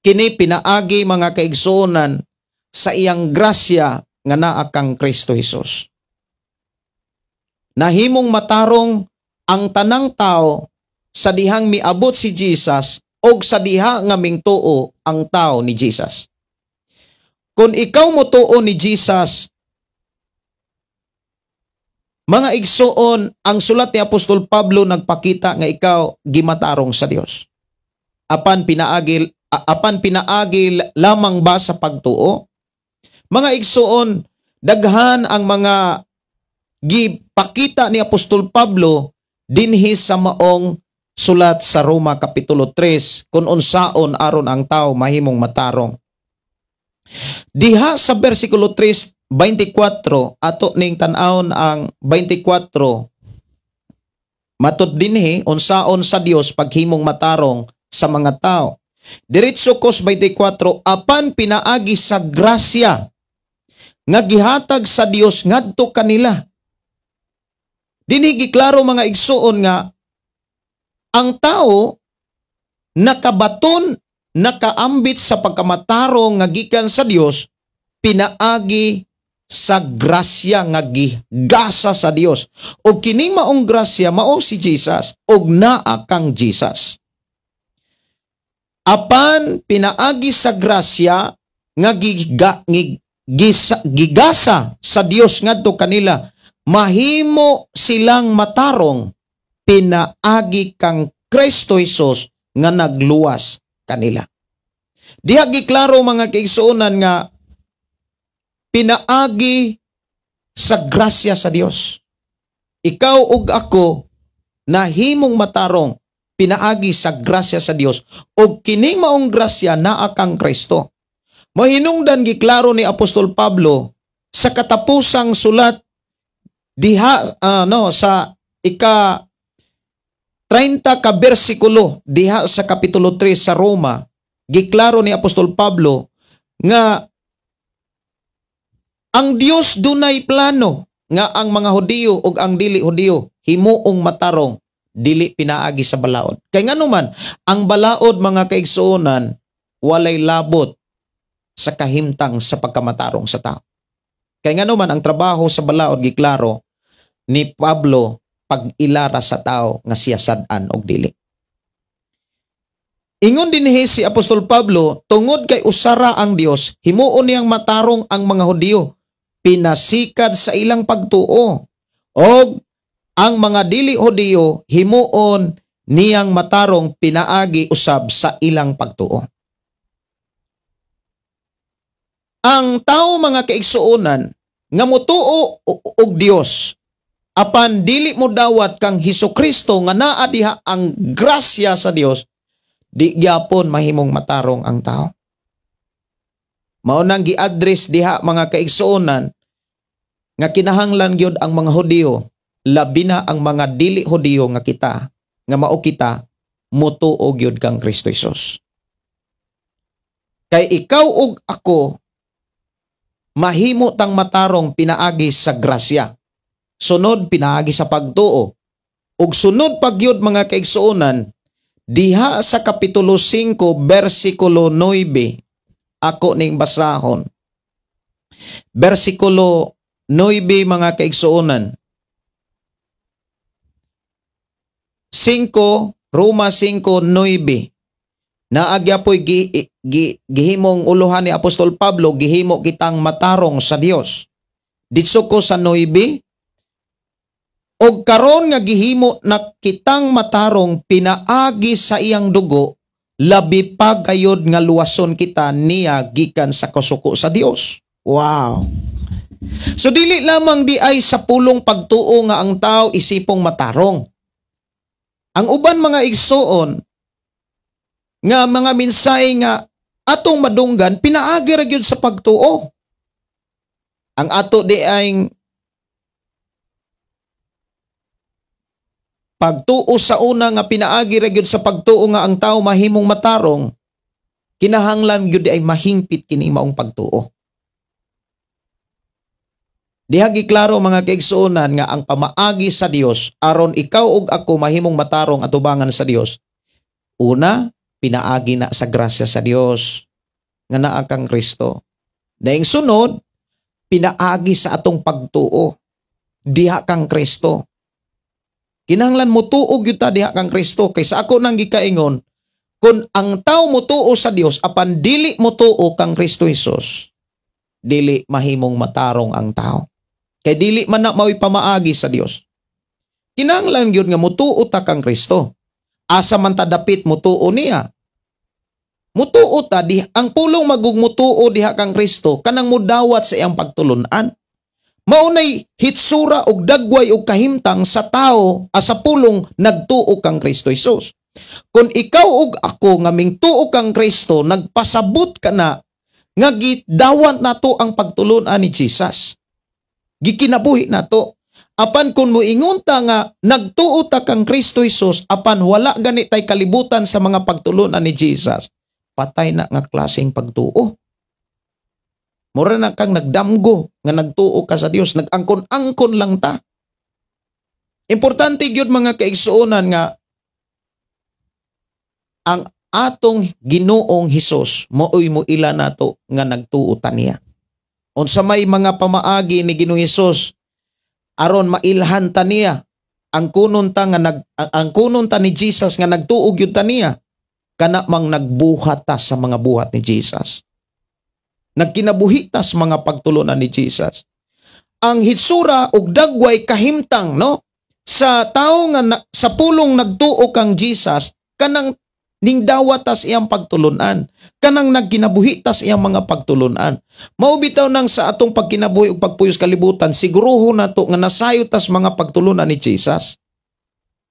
Kini pinaagi, mga kaigsuonan, sa iyang grasya nga naa kang Kristo Jesus. Nahimong matarong ang tanang tao sa dihang miabot si Jesus og sa diha nga mingtuo ang tao ni Jesus. Kung ikaw motuo ni Jesus, mga igsuon, ang sulat ni Apostol Pablo nagpakita nga ikaw gimatarong sa Dios. Apan pinaagi lamang ba sa pagtuo? Mga igsuon, daghan ang mga gipakita ni Apostol Pablo dinhi sa maong sulat sa Roma Kapitulo 3 kung unsaon aron ang tao mahimong matarong. Diha sa versikulo 3:24, ato ning tan-awon ang 24, matud dinhi unsaon sa Dios paghimong matarong sa mga tao. Diretso kos 24, apan pinaagi sa grasya nga gihatag sa Dios ngadto kanila. Dinhi giklaro, mga igsuon, nga ang tao nakabaton, nakaambit sa pagkamatarong nga gikan sa Dios pinaagi sa grasya nga gigasa sa Dios. Ug kining maong grasya mao si Jesus ug naa kang Jesus. Apan pinaagi sa grasya nga gigasa sa Dios ngadto kanila, mahimo silang matarong pinaagi kang Kristo Jesus nga nagluwas kanila. Diha giklaro, mga kaigsuonan, nga pinaagi sa grasya sa Dios. Ikaw ug ako nahimong matarong pinaagi sa grasya sa Dios ug kining maong grasya naa kang Kristo. Mahinungdan giklaro ni Apostol Pablo sa katapusang sulat diha no sa ika 30 ka bersikulo diha sa kapitulo 3 sa Roma, giklaro ni Apostol Pablo nga ang Dios dunay plano nga ang mga Hudiyo ug ang dili Hudiyo himuong matarong dili pinaagi sa balaod. Kay ngano man, ang balaod, mga kaigsuonan, walay labot sa kahimtang sa pagkamatarong sa tao. Kay ngano man, ang trabaho sa balaod, giklaro ni Pablo, pag-ilara sa tao nga siya sad-an og dili. Ingon dinhi si Apostol Pablo, tungod kay usara ang Dios, himuon niyang matarong ang mga Hudiyo, pinasikad sa ilang pagtuo. Og Ang mga dili Hudiyo himuon niyang matarong pinaagi usab sa ilang pagtuo. Ang tao mga kaigsuonan nga motuo og Dios apan dili mo dawat kang Hesukristo nga naa diha ang grasya sa Dios, di gyapon mahimong matarong ang tao. Mao nang gi-address diha mga kaigsuonan nga kinahanglan gyud ang mga Hudiyo, labi na ang mga dili Hudiyo nga kita, nga mao kita motuo gyud kang Kristo Hesus. Kay ikaw ug ako mahimo tang matarong pinaagi sa grasya. Sunod pinaagi sa pagtuo. Ug sunod pa gyud mga kaigsuonan diha sa Kapitulo 5 bersikulo 9, ako ning basahon. Bersikulo 9 mga kaigsuonan. 5, Roma 5:9. Naagya po'y gihimong uluhan ni Apostol Pablo, gihimo kitang matarong sa Dios. Ditso ko sa 9, og karon nga gihimo na kitang matarong pinaagi sa iyang dugo, labi pa gayod nga luwason kita niya gikan sa kasuko sa Dios. Wow. So dili lamang di ay sa pulong pagtuo nga ang tao isipong matarong. Ang uban mga igsuon nga mga mensahe nga atong madunggan pinaagi ra gyud sa pagtuo. Ang ato di ay pagtuo sa una nga pinaagi ra gyud sa pagtuo nga ang tao mahimong matarong, kinahanglan gyud di ay mahingpit kini maong pagtuo. Diha giklaro mga kaigsuonan nga ang pamaagi sa Dios aron ikaw ug ako mahimong matarong atubangan sa Dios. Una, pinaagi na sa grasya sa Dios nga naa kang Kristo. Daing sunod, pinaagi sa atong pagtuo diha kang Kristo. Kinahanglan motuo gyud ta diha kang Kristo kay sa ako nang gikaingon, kun ang tao motuo sa Dios apan dili motuo kang Kristo Hesus, dili mahimong matarong ang tao. Kay dili man na mao'y pamaagi sa Dios. Kinahanglan gyud nga motuo ta kang Kristo. Asa man ta dapit motuo niya. Motuo ta di ang pulong magug motuo diha kang Kristo kanang modawat sa iyang pagtulun-an. Maunay hitsura og dagway og kahimtang sa tao sa pulong nagtuo kang Kristo Hesus. Kung ikaw ug ako nga mingtuo kang Kristo, nagpasabot ka na nga gidawat nato ang pagtulun-an ni Jesus. Gikinabuhi nato. Apan kung moingon ta nga nagtuo ta kang Kristo Hesus apan wala gani tay kalibutan sa mga pagtulun-an ni Jesus, patay na nga klaseng pagtuo. Mura na kang nagdamgo nga nagtuo ka sa Dios, nagangkon-angkon lang ta. Importante gyud mga kaigsuonan nga ang atong Ginoong Hesus maoy moila nato nga nagtuo ta niya. Unsa may mga pamaagi ni Ginoong Hesus aron mailhan ta niya, ang kunon ta nga ang kunon ta ni Jesus nga nagtuo gyud ta niya, kana mang nagbuhat ta sa mga buhat ni Jesus. Nagkinabuhi ta sa mga pagtulunan ni Jesus. Ang hitsura ug dagway kahimtang no sa tawo nga sa pulong nagtuo kang Jesus, kanang ningdawat tas iyang pagtulunan, kanang nagkinabuhi tas iyang mga pagtulunan. Mao bitaw nang sa atong pagkinabuhi ug pagpuyos kalibutan, siguruho nato nga nasayo tas mga pagtulunan ni Jesus.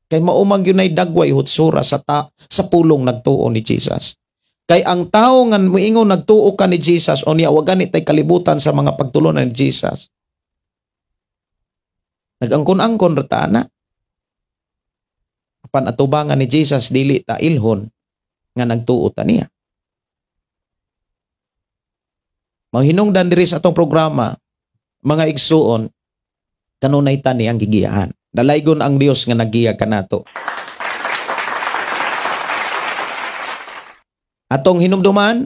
Kay mao man gyud nay dagway hitsura sa sa pulong nagtuo ni Jesus. Kay ang tao nga moingon nagtuo ka ni Jesus o niya wa gani tay kalibutan sa mga pagtulunan ni Jesus, nagangkon-angkon ra ta ana. Apan atubangan ni Jesus dili ta ilhon nga nagtuo ta niya. Mahinungdan diri sa atong programa mga igsuon, kanunay ta ni ang gigiyahan. Dalaygon ang Dios nga naggiya kanato. Atong hinumduman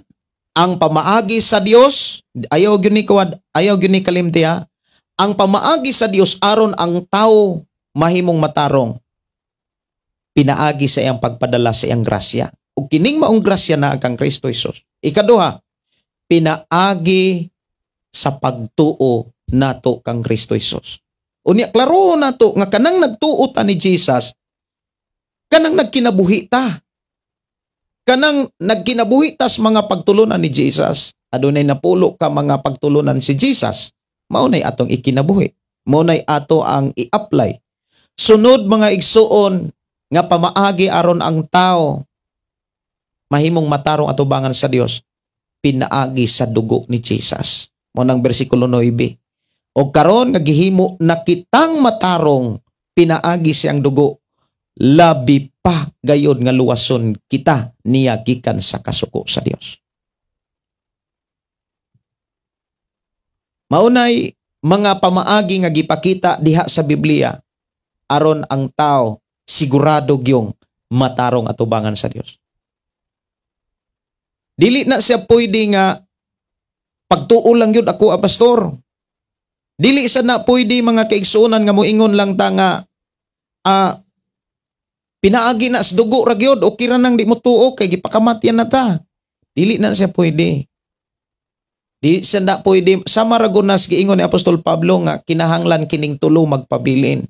ang pamaagi sa Dios, ayaw gyud ni kuwad, ayaw gyud ni kalimti ha. Ang pamaagi sa Dios aron ang tao mahimong matarong, pinaagi sa iyang pagpadala sa iyang grasya. Ug kining maong grasya na kang Kristo Hesus. Ikaduha, pinaagi sa pagtuo nato kang Kristo Hesus. Unya klaro na to nga kanang nagtuo ta ni Jesus, kanang nagkinabuhi ta. Kanang nagkinabuhi tas mga pagtulunan ni Jesus. Adunay napulo ka mga pagtulunan si Jesus. Mao nay atong ikinabuhi. Mao nay ato ang i-apply. Sunod, mga igsuon, nga pamaagi aron ang tao mahimong matarong atubangan sa Dios, pinaagi sa dugo ni Jesus. Mao nang bersikulo 9. O karon nga gihimo na kitang matarong pinaagi siyang dugo, labi pa gayod nga luwason kita niya gikan sa kasuko sa Dios. Maunay mga pamaagi nga gipakita diha sa Biblia aron ang tao sigurado gyung matarong atubangan sa Dios. Dili na siya pwede nga pagtuo lang yun ako, a pastor. Dili sa na pwede, mga kaigsuonan, nga moingon lang ta nga pinaagi na sa dugo ra gyud, okay ra nang di mo tuo kay gipakamatyan na ta. Dili na siya pwede. Di siya na pwede. Sama ra gud nas giingon ni Apostol Pablo nga kinahanglan kining tulo magpabilin.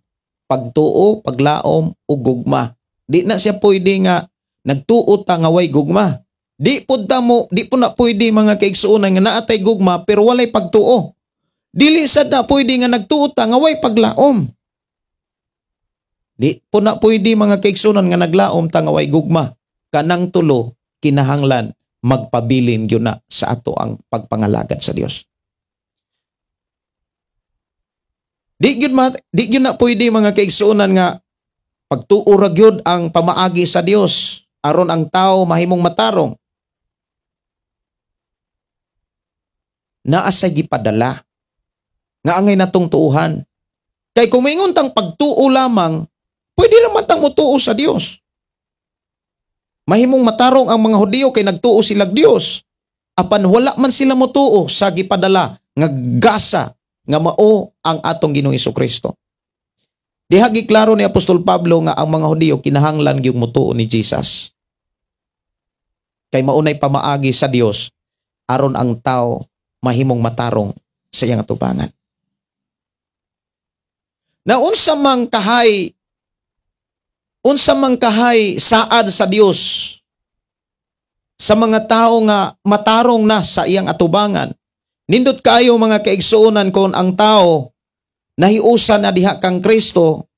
Pagtuo, paglaom ug gugma. Di na siya pwede nga nagtuo ta nga way gugma. Di pud ta mo, di po na pwede, mga kaigsuonan, nga naatay gugma pero walay pagtuo. Dili sad na pwede nga nagtuo ta nga way paglaom. Di po na pwede, mga kaigsuonan, nga naglaom ta nga way gugma. Kanang tulo kinahanglan magpabilin gyud na sa ato ang pagpangalagad sa Dios. Di gyud na pwede, mga kaigsuonan, nga pagtuo ra gyud ang pamaagi sa Dios aron ang tao mahimong matarong. Naa say gipadala nga angay natong tuuhan. Kay kung moingon tang pagtuo lamang, pwede raman tang motuo sa Dios. Mahimong matarong ang mga Hudiyo kay nagtuo silag Dios. Apan wala man sila motuo sa gipadala nga gasa nga mao ang atong Ginoong Hesukristo. Diha giklaro ni Apostol Pablo nga ang mga Hudiyo kinahanglan gyud motuo ni Jesus. Kay maunay pamaagi sa Dios aron ang tao mahimong matarong sa iyang atubangan. Na unsa mang kahay saad sa Dios sa mga tao nga matarong na sa iyang atubangan. Nindot kayo, mga kaigsuonan, kon ang tao nahiusa na diha kang Kristo,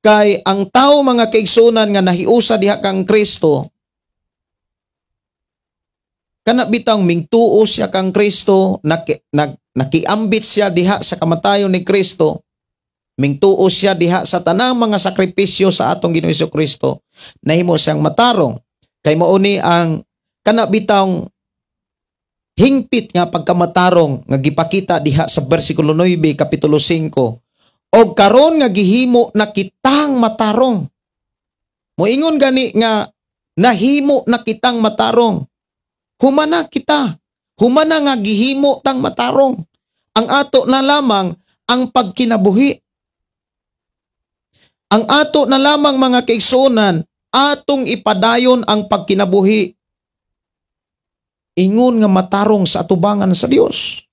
kay ang tao, mga kaigsuonan, nga nahiusa diha kang Kristo, kana bitang mingtuo siya kang Kristo, nakiambit siya diha sa kamatayon ni Kristo, mingtuo siya diha sa tanang mga sakripisyo sa atong Ginoong Hesukristo, nahimo siyang matarong. Kay mao ni ang kana bitang hingpit nga pagkamatarong nga gipakita diha sa bersikulo 9 kapitulo 5. Og karon nga gihimo na kitang matarong. Moingon gani nga nahimo na kitang matarong. Humana kita. Humana nga gihimo tang matarong. Ang ato na lamang ang pagkinabuhi. Ang ato na lamang, mga kaigsuonan, atong ipadayon ang pagkinabuhi ingon nga matarong sa atubangan sa Dios.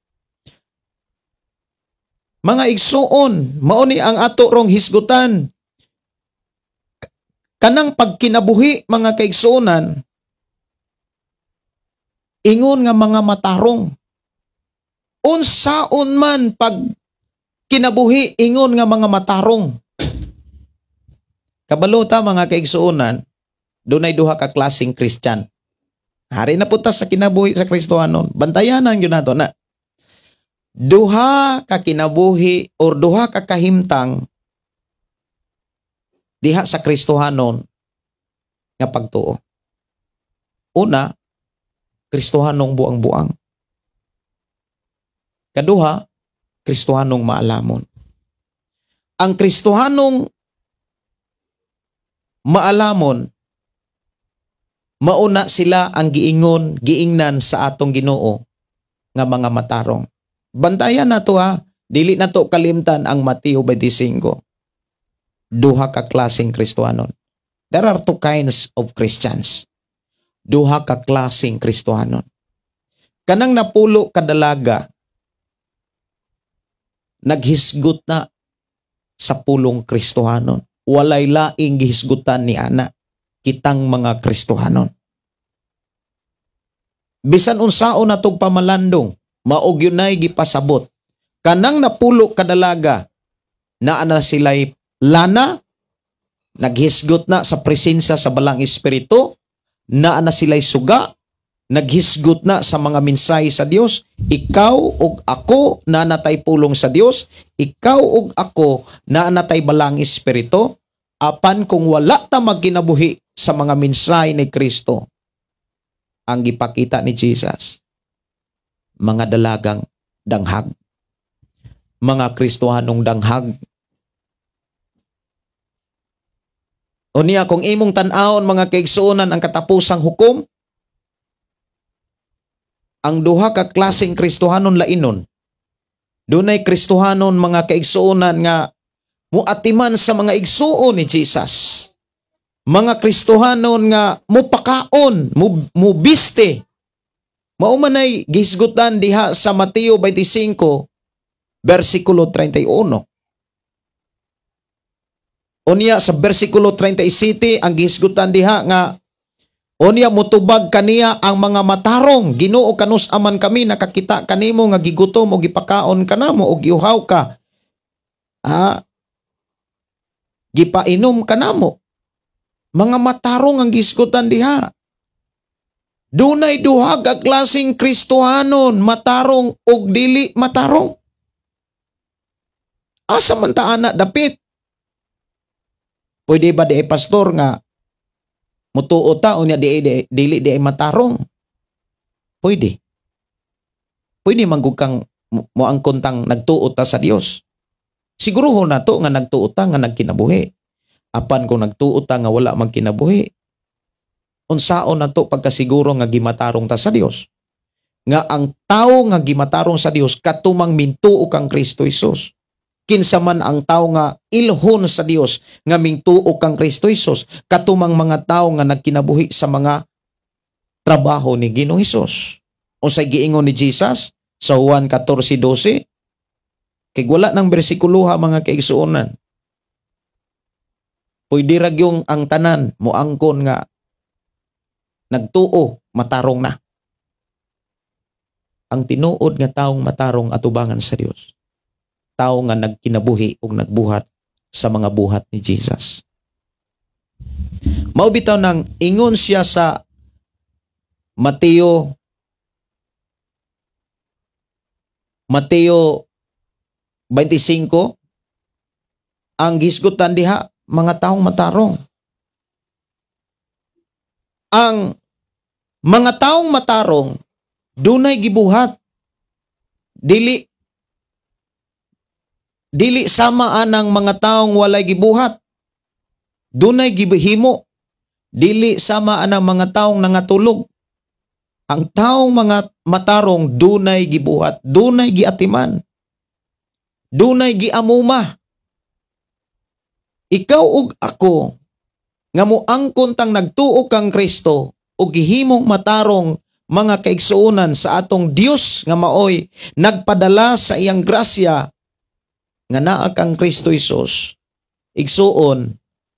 Mga igsuon, mao ni ang ato rong hisgutan. Kanang pagkinabuhi, mga kaigsuonan, ingon nga mga matarong. Unsaon man pag kinabuhi ingon nga mga matarong. Kabalo ta, mga kaigsuonan, dunay duha ka klaseng Christian. Hari na punta sa kinabuhi sa Kristohanon. Bantayanan gyud nato na. Duha ka kinabuhi or duha ka kahimtang diha sa Kristohanon nga pagtuo. Una, Kristohanong buang-buang. Kaduha, Kristohanong maalamon. Ang Kristohanong maalamon, mauna sila ang giingon, giingnan sa atong Ginoo nga mga matarong. Bantayan na to ha, dili na to kalimtan ang Mateo 25. Duha ka klaseng Kristohanon. There are two kinds of Christians. Duha ka klaseng Kristohanon. Kanang napulo kadalaga, naghisgot na. sa pulong Kristohanon. Walay laing gihisgutan ni ana kitang mga Kristohanon. Bisan unsaon natog pamalandong, mao gyunay gipasabot. Kanang 10 ka dalaga, naa na sila'y lana, naghisgot na sa presensya sa Balang Espiritu, naa na sila'y suga, naghisgot na sa mga mensahe sa Dios. Ikaw ug ako naa natay pulong sa Dios, ikaw ug ako naa natay Balang Espiritu, apan kung wala ta magkinabuhi sa mga mensahe ni Kristo, ang gipakita ni Jesus, mga dalagang danghag, mga Kristohanong danghag. Unya, kung imong tan-awon mga kaigsuonan ang katapusang hukom, ang duha ka klaseng Kristohanon lainon. Dunay Kristohanon mga kaigsuonan nga muatiman sa mga igsuon ni Jesus. Mga Kristohanon nga mupakaon, mubiste. Mao man ay gihisgutan diha sa Mateo 25 versikulo 31. Unya sa versikulo 37 ang gihisgutan diha nga unya mutubag kaniya ang mga matarong, Ginoo kanus aman kami nakakita kanimo nga gigutom o gipakaon kanamo o giuhaw ka. Gipainom kanamo. Mga matarong ang gihisgutan diha. Dunay duha ka klaseng Kristohanon, matarong og dili matarong. Asa man ta ana dapit? Pwede ba di ay pastor nga mutuo ta unya di, di, dili di ay matarong? Pwede. Pwede manggug kang moangkon tang nagtuo ta sa Dios. Siguruhon nato nga nagtuo ta nga nagkinabuhi. Apan kung nagtuo ta nga wala magkinabuhi, unsaon nato pagkasiguro nga gimatarong ta sa Dios? Nga ang tawo nga gimatarong sa Dios katumang mintuo kang Kristo Hesus. Kinsa man ang tawo nga ilhon sa Dios nga mintuo kang Kristo Hesus, katumang mga tawo nga nagkinabuhi sa mga trabaho ni Ginoong Hesus. Unsay giingon ni Jesus sa Juan 14:12? Kay wala nang bersikuloha mga kaigsuonan. Pwede ra gyung ang tanan moangkon nga nagtuo matarong na. Ang tinuod nga taong matarong atubangan sa Dios, tao nga nagkinabuhi ug nagbuhat sa mga buhat ni Jesus. Mao bitaw nang ingon siya sa Mateo 25, ang gisgutan diha mga taong matarong. Ang mga taong matarong dunay gibuhat. Dili sama anang mga taong walay gibuhat. Dunay gibihimo. Dili sama anang mga taong nangatulog. Ang taong mga matarong dunay gibuhat, dunay giatiman, dunay giamuma. Ikaw ug ako nga moangkon tang nagtuo kang Kristo ug gihimong matarong mga kaigsuonan sa atong Dios nga maoy nagpadala sa iyang grasya nga naa kang Kristo Hesus. Igsuon,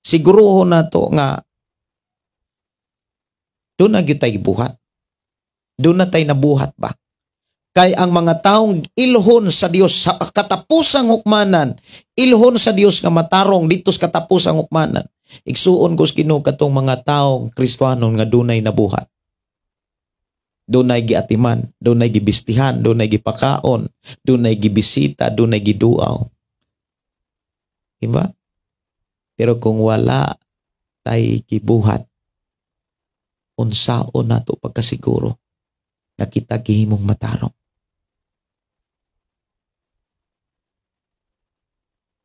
siguruhon nato nga doon na gyud tay buhat. Doon na tay nabuhat ba? Kay ang mga taong ilhon sa Dios sa katapusang hukmanan, ilhon sa Dios nga matarong dito sa katapusang hukmanan. Igsuon ko sa Ginoo katong mga taong Kristohanon nga dunay nabuhat. Dunay giatiman, dunay gibistihan, dunay gipakaon, dunay gibisita, dunay giduaw. Diba? Pero kung wala tay gibuhat, unsaon nato pagkasiguro nga kita gihimong matarong?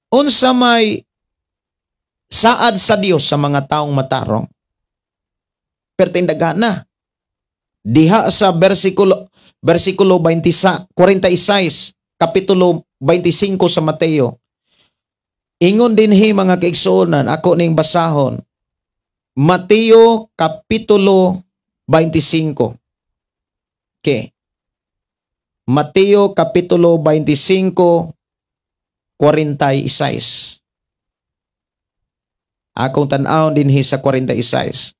Unsa may saad sa Dios sa mga taong matarong? Pertindaga na. Diha sa versikulo 46, kapitulo 25 sa Mateo. Ingon dinhi mga kaigsuonan, ako ning basahon. Mateo kapitulo 25. Okay. Mateo kapitulo 25, 46. Akong tan-awon dinhi sa 46.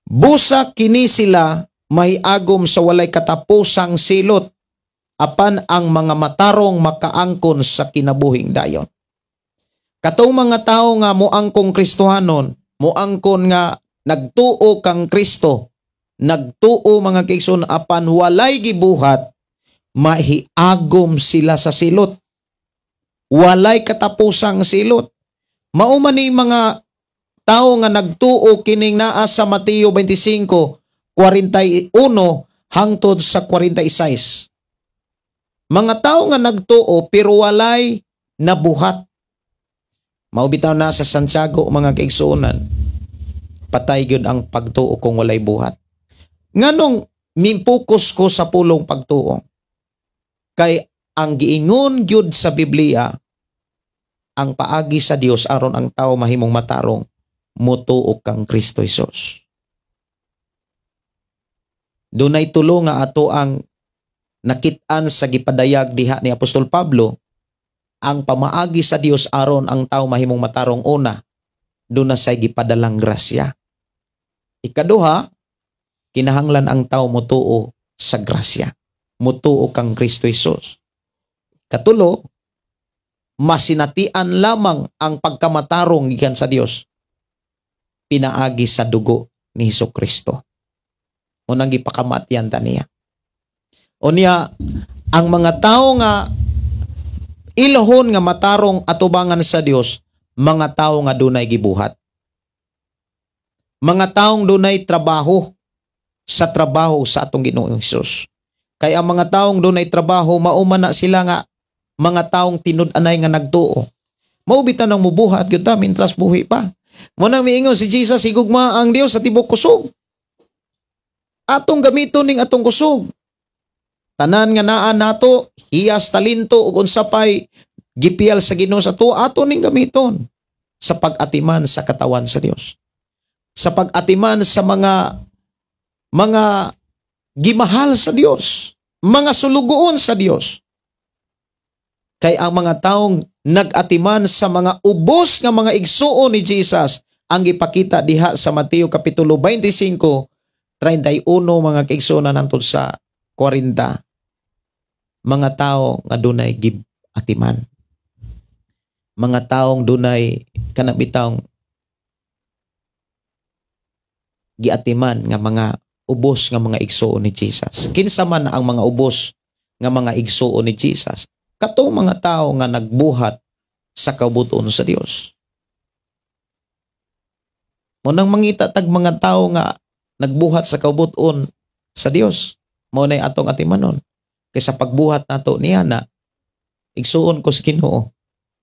Busa kini sila mahiagom sa walay katapusang silot, apan ang mga matarong makaangkon sa kinabuhing dayon. Katong mga tawo nga moangkong Kristohanon, moangkon nga nagtuo kang Kristo, nagtuo, mga kaigsoon, apan walay gibuhat, mahiagom sila sa silot. Walay katapusang silot. Mao man ni mga tao nga nagtuo kining naa sa Mateo 25:41 hangtod sa 46. Mga tao nga nagtuo pero walay nabuhat. Mao bitaw na sa Santiago, mga kaigsuonan, patay gyud ang pagtuo kung walay buhat. Nganong mimpokus ko sa pulong pagtuo? Kay ang giingon gyud sa Biblia, ang paagi sa Dios aron ang tao mahimong matarong, mutuo kang Kristo Jesus. Dunay tulo nga ato ang nakit-an sa gipadayag diha ni Apostol Pablo ang pamaagi sa Dios aron ang tao mahimong matarong. Una, duna say gipadalang grasya. Ikaduha, kinahanglan ang tao mutuo sa grasya. Mutuo kang Kristo Jesus. Katulo, masinatian lamang ang pagkamatarong gikan sa Dios pinaagi sa dugo ni Hesus Kristo. Unang gipakamatian ta niya. Unya, ang mga tao nga ilhon nga matarong atubangan sa Dios, mga tao nga dunay gibuhat. Mga taong dunay trabaho sa trabaho sa atong Ginoong Hesus. Kay ang mga taong dunay trabaho, mao man na sila nga mga taong tinud-anay nga nagtuo. Mao bitaw nang mubuhat gyud ta mintras buhi pa. Mao nang miingon si Jesus, higugma ang Dios sa tibok kusog. Atong gamiton ning atong kusog. Tanan nga naa nato, hiyas, talento ug unsa pay gipiyal sa Ginoo sa ato, ato ning gamiton sa pag-atiman sa katawan sa Dios. Sa pag-atiman sa mga gimahal sa Dios, mga sulugoon sa Dios. Kay ang mga taong nag-atiman sa mga ubos nga mga igsuon ni Jesus ang gipakita diha sa Mateo kapitulo 25, 31, mga kaigsuonan, hangtod sa 40, mga tao nga dunay atiman. Mga taong dunay kanang bitawng giatiman nga mga ubos nga mga igsuon ni Jesus. Kinsa man ang mga ubos nga mga igsuon ni Jesus? Katong mga tao nga nagbuhat sa kabut-on sa Dios. Mao nang mangita tag mga tao nga nagbuhat sa kabut-on sa Dios. Mao nay atong atimanon. Kaysa pagbuhat nato niya na, igsuon ko sa Ginoo,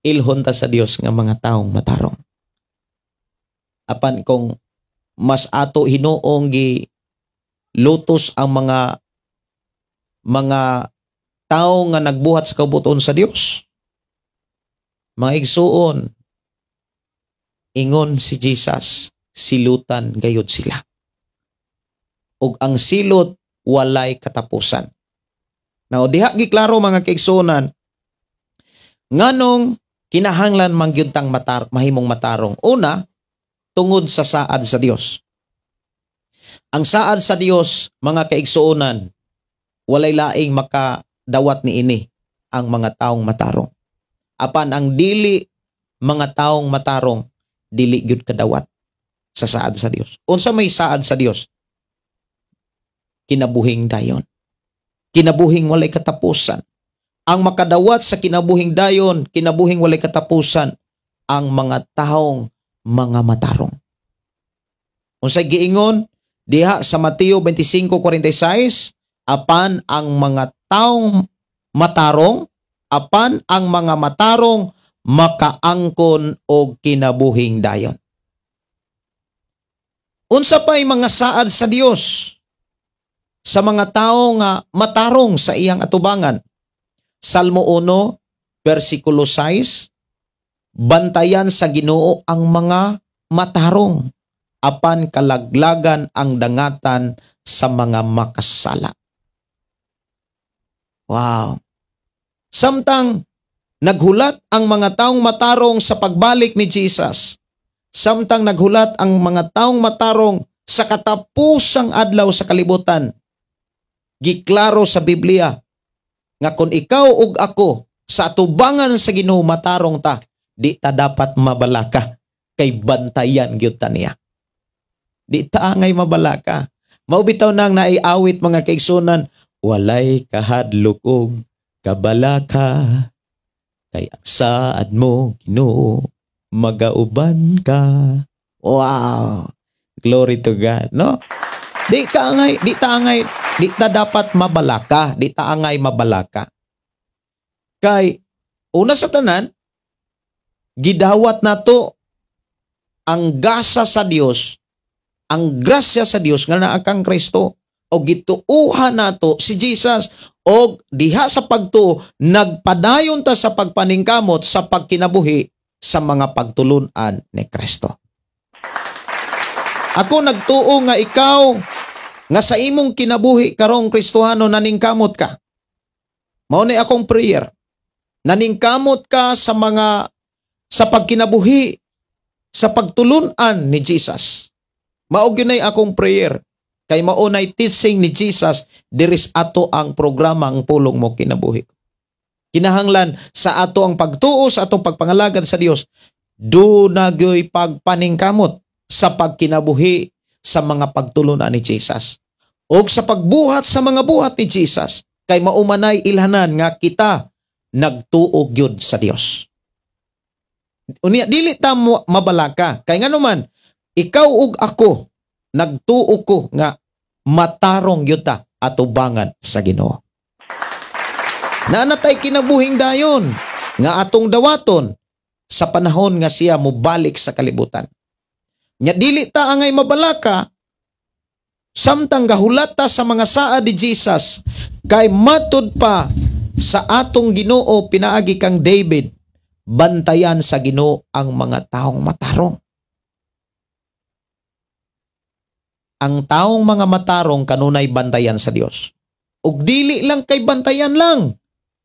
ilhon ta sa Dios nga mga taong matarong. Apan kung mas ato hinuong gi lutos ang mga tao nga nagbuhat sa kabut-on sa Dios, mga igsuon, ingon si Jesus, silutan gayud sila. Ug ang silot walay katapusan. Now, diha giklaro, mga kaigsuonan, nganong kinahanglan man gyud tang mahimong matarong. Una, tungod sa saad sa Dios. Ang saad sa Dios, mga kaigsuonan, walay laing makadawat niini ang mga taong matarong. Apan ang dili mga taong matarong, dili gyud kadawat sa saad sa Dios. Unsa may saad sa Dios? Kinabuhing dayon. Kinabuhing walay katapusan. Ang makadawat sa kinabuhing dayon, kinabuhing walay katapusan, ang mga taong mga matarong. Unsay giingon diha sa Mateo 25:46, apan ang mga taong matarong, apan ang mga matarong makaangkon og kinabuhing dayon. Unsa pa'y mga saad sa Dios sa mga tao nga matarong sa iyang atubangan? Salmo 1, versikulo 6, bantayan sa Ginoo ang mga matarong, apan kalaglagan ang dangatan sa mga makasala. Wow. Samtang naghulat ang mga taong matarong sa pagbalik ni Jesus, Samtang naghulat ang mga taong matarong sa katapusang adlaw sa kalibutan, giklaro sa Biblia nga kung ikaw ug ako sa atubangan sa Ginoo matarong ta, di ta dapat mabalaka kay bantayan gyud ta niya. Di ta angay mabalaka. Mao bitaw nang naiawit, mga kaigsunan, "Walay kahadlok og kabalaka kay ang saad mo, Ginoo, magauban ka." Wow. Glory to God, no? Di ka angay, di ta angay, di ta dapat mabalaka, di ta angay mabalaka. Kay una sa tanan, gidawat nato ang gasa sa Dios, ang grasya sa Dios nga naa kang Kristo o gituuhan nato si Jesus o diha sa pagtuo nagpadayon ta sa pagpaningkamot sa pagkinabuhi sa mga pagtulunan ni Kristo. Ako nagtuo nga ikaw nga sa imong kinabuhi karong Kristohano naningkamot ka. Mao ni akong prayer. Naningkamot ka sa mga sa pagkinabuhi sa pagtulunan ni Jesus. Mao gyud akong prayer kay mao nay teaching ni Jesus diri sa ato ang programa, ang Pulong Mo Kinabuhi. Kinahanglan sa ato ang pagtuo sa atong pagpangalagad sa Dios, duna gyoy pagpaningkamot sa pagkinabuhi sa mga pagtulunan ni Jesus o sa pagbuhat sa mga buhat ni Jesus, kay mao manay ilhanan nga kita nagtuo gyud sa Dios. Unya dili ta mabalaka kay nganuman ikaw ug ako nagtuo ko nga matarong gyud ta atubangan sa Ginoo. Naa na tay kinabuhing dayon nga atong dawaton sa panahon nga siya mobalik sa kalibutan. Nya dili ta angay mabalaka samtang gahulat ta sa mga saad ni Jesus, kay matud pa sa atong Ginoo pinaagi kang David, bantayan sa Ginoo ang mga taong matarong. Ang taong mga matarong kanunay bantayan sa Dios. Ug dili lang kay bantayan lang.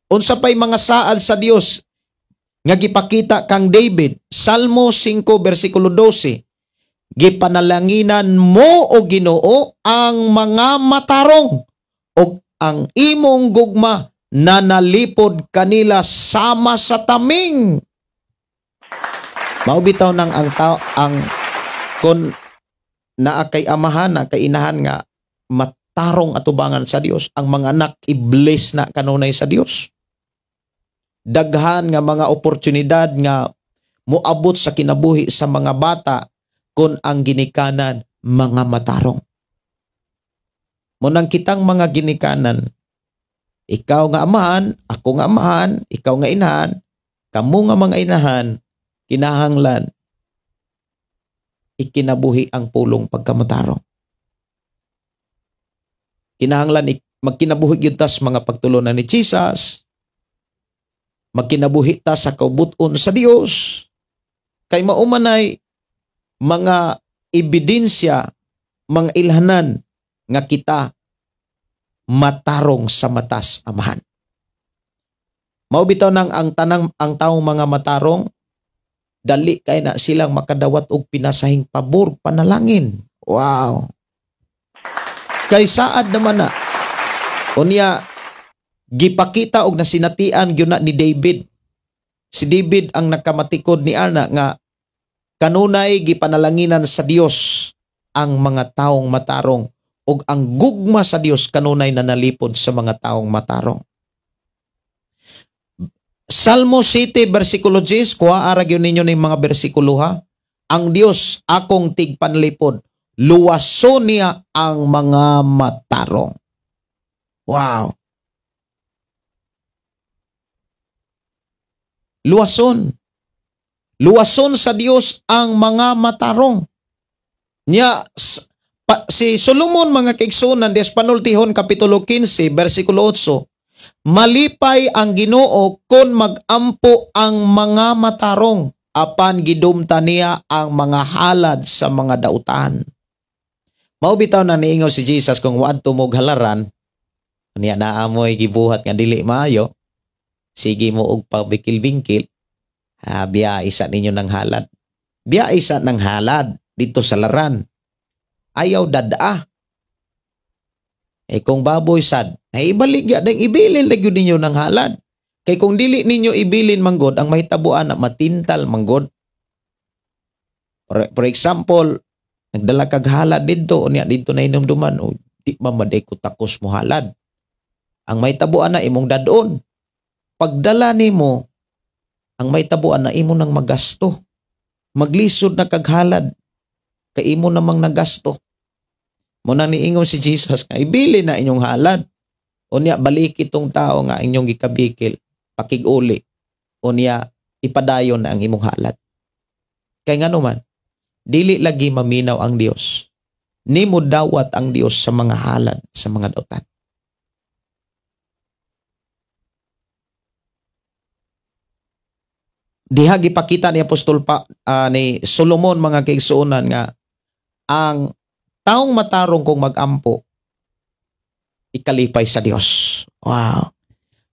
Unsa pay mga saad sa Dios nga gipakita kang David? Salmo 5 versikulo 12. Gipanalanginan mo, o Ginoo, ang mga matarong ug ang imong gugma nanalipod kanila sama sa taming. Mao bitaw nang ang tao ang kon naa kay amahan, naa kay inahan nga matarong atubangan sa Dios, ang mga anak i-bless na kanunay sa Dios. Daghan nga mga oportunidad nga moabot sa kinabuhi sa mga bata kon ang ginikanan mga matarong. Munang kitang mga ginikanan, ikaw nga amahan, ako nga amahan, ikaw nga inahan, kamo nga mga inahan, kinahanglan ikinabuhi ang pulong pagkamatarong. Kinahanglan magkinabuhi gyud tas mga pagtulunan ni Jesus, magkinabuhi ta sa kaubuton sa Dios, kay maumanay mga ebidensya, mga ilhanan nga kita matarong sa matas Amahan. Mao bitaw nang ang tanang ang taong mga matarong dali kay na silang makadawat og pinasahing pabor panalangin. Wow. Kay saad naman na unya gipakita og nasinatian gyud na ni David. Si David ang nakamatikod ni ana nga kanunay gipanalanginan sa Dios ang mga taong matarong ug ang gugma sa Dios kanunay nanalipod sa mga taong matarong. Salmo 7 versikulo 10, kuha ara gyud ninyo ning mga bersikulo ha. Ang Dios akong tigpanlipod, luwason niya ang mga matarong. Wow. Luwason. Luwason sa Dios ang mga matarong. Nya si Solomon, mga kaigsunan, des Panultihon kapitulo 15 versikulo 8, malipay ang Ginoo kon magampo ang mga matarong, apan gidumta niya ang mga halad sa mga dautan. Mao bitaw na niingon si Jesus kung waadto mo halaran, niya naamoy gibuhat nga dili maayo, sige mo og pabikil-bingkil, biya isa ninyo ng halad. Biya isa ng halad dito sa laran. Ayaw dadaa. Eh kung baboy sad, ay ibalik ya dang ibilin lagi ninyo ng halad. Kay kung dili ninyo ibilin manggod, ang mahitabuan na matintal manggod. For example, nagdala kag halad didto, unya didto na inumduman, o di ba maday ko takos mo halad. Ang mahitabuan na imong dadon. Pagdala nimo, ang mahitabuan na imo nang magasto. Maglisod na kag halad, kay imo namang nagasto. Muna niingon si Jesus nga ibili na inyong halad. Unya balik itong tao nga inyong gikabikil, pakiguli. Unya ipadayon na ang imong halad. Kay ngano man, dili lagi maminaw ang Dios. Nimo dawat ang Dios sa mga halad, sa mga dautan. Diha gipakita ni Apostol ni Solomon mga kaigsuonan nga ang taong matarong kung magampo ikalipay sa Dios. Wow.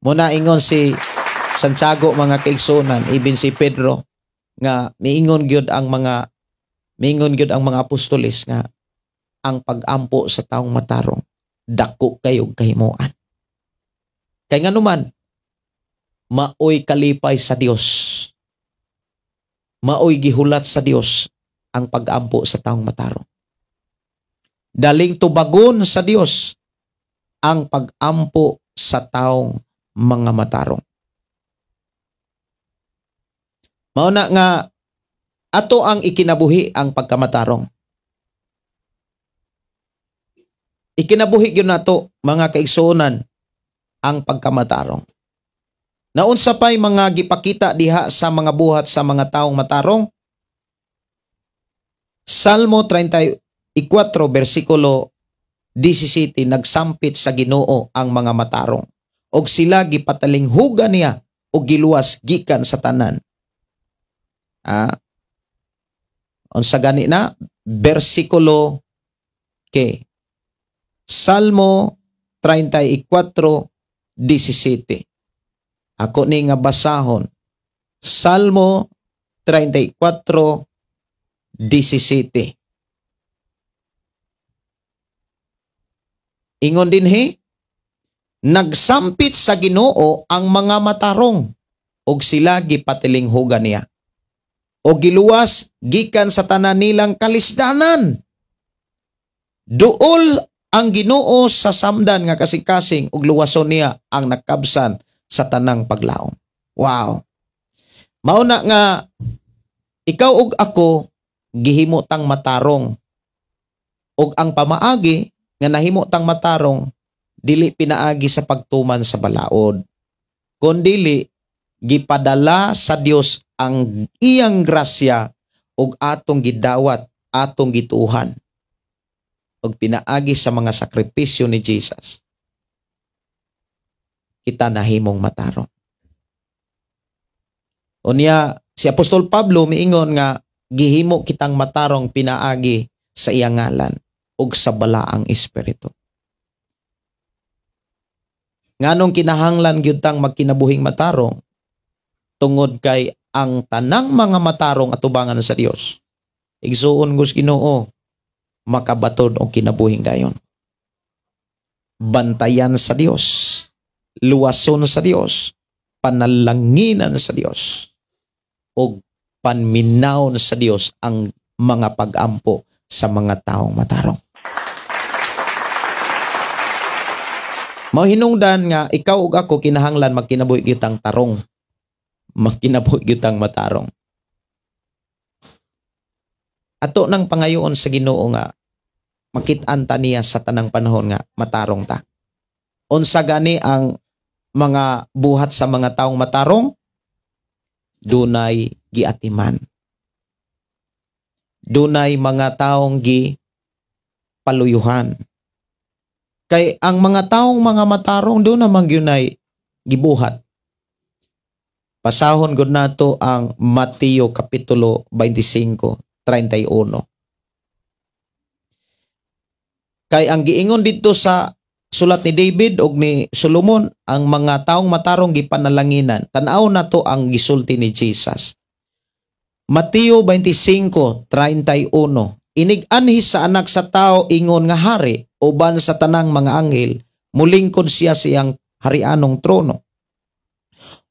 Muna ingon si Santiago mga kaigsuonan, ibin si Pedro nga miingon gyud ang mga apostoles nga ang pagampo sa taong matarong dako kayog kahimuan. Kay nganuman maoy kalipay sa Dios. Maoy gihulat sa Dios ang pagampo sa taong matarong. Daling tubagon sa Dios ang pagampo sa taong mga matarong. Mao na nga ato ang ikinabuhi ang pagkamatarong. Ikinabuhi gyud nato mga kaigsuonan ang pagkamatarong. Naunsa pay mga gipakita diha sa mga buhat sa mga taong matarong? Salmo 34 versikulo 17, nagsampit sa Ginoo ang mga matarong og sila gipatalinghugan niya og giluwas gikan sa tanan. Unsa gani na versikulo ke Salmo 34:17. Ako ni nga basahon. Salmo 34:17. Ingon dinhi, nagsampit sa Ginoo ang mga matarong og sila gipatilinghugan niya o giluwas gikan sa tanan nilang kalisdanan. Duol ang Ginoo sa samdan nga kasing-kasing ug luwason niya ang nakabsan sa tanang paglaom. Wow. Mao na nga ikaw ug ako gihimo tang matarong, ug ang pamaagi nga nahimo tang matarong dili pinaagi sa pagtuman sa balaod, kundili gipadala sa Dios ang iyang grasya ug atong gidawat, atong gituohan ug pinaagi sa mga sakripisyo ni Jesus, kita nahimong matarong. Unya si Apostol Pablo miingon nga gihimo kitang matarong pinaagi sa iyang ngalan ug sa balaang espiritu. Nganong kinahanglan gyud tang magkinabuhing matarong? Tungod kay ang tanang mga matarong atubangan sa Dios. Igsuon gus Ginoo, makabaton og kinabuhing dayon. Bantayan sa Dios, luwason sa Dios, panalanginan sa Dios, og panminawon sa Dios ang mga pagampo sa mga taong matarong. Mao hinungdan nga ikaw ug ako kinahanglan magkinabuhi kitang tarong, magkinabuhi kitang matarong. Ato nang pangayoon sa Ginoo nga makit-an ta niya sa tanang panahon nga matarong ta. Unsa gani ang mga buhat sa mga taong matarong? Dunay giatiman. Dunay mga taong gi paluyuhan. Kay ang mga taong mga matarong doon namang gyunay gibuhat. Pasahon gud nato ang Mateo kapitulo 25:31. Kay ang giingon didto sa sulat ni David og ni Solomon, ang mga taong matarong gipanalanginan. Tan-aw nato ang gisulti ni Jesus. Mateo 25:31. Inig-anhi sa anak sa tao ingon nga hari uban sa tanang mga anghel, mulingkod siya siyang harianong trono.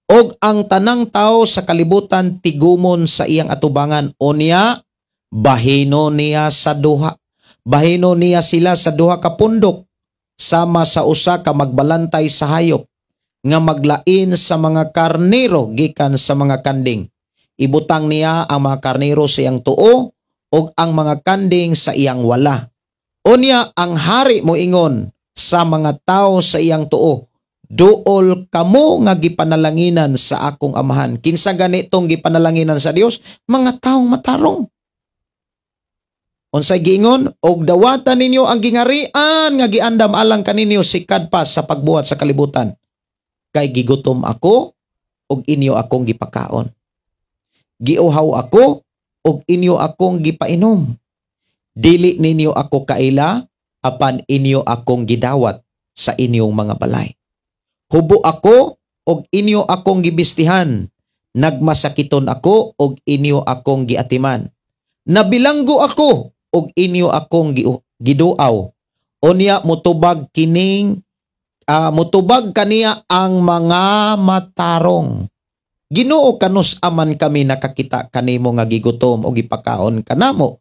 Og ang tanang tao sa kalibutan tigumon sa iyang atubangan, unya bahino niya sa duha. Bahino niya sila sa duha ka pundok, sama sa usa ka magbalantay sa hayop nga maglain sa mga karnero gikan sa mga kanding. Ibutang niya ang mga karnero sa iyang tuo ug ang mga kanding sa iyang wala. Unya ang hari moingon sa mga tao sa iyang tuo, duol kamo nga gipanalanginan sa akong amahan. Kinsa ganitong gipanalanginan sa Dios? Mga taong matarong. Unsay giingon? Og dawatan ninyo ang gingarian nga giandam alang kaninyo sikad pa sa pagbuhat sa kalibutan. Kay gigutom ako og inyo akong gipakaon. Giuhaw ako og inyo akong gipainom. Dili ninyo ako kaila, apan inyo akong gidawat sa inyong mga balay. Hubo ako og inyo akong gibistihan. Nagmasakiton ako og inyo akong giatiman. Nabilanggo ako og inyo akong giduaw. Unya mutubag kining mutubag kaniya ang mga matarong. Ginoo, kanus aman kami nakakita kanimo nga gigutom o gipakaon kanamo,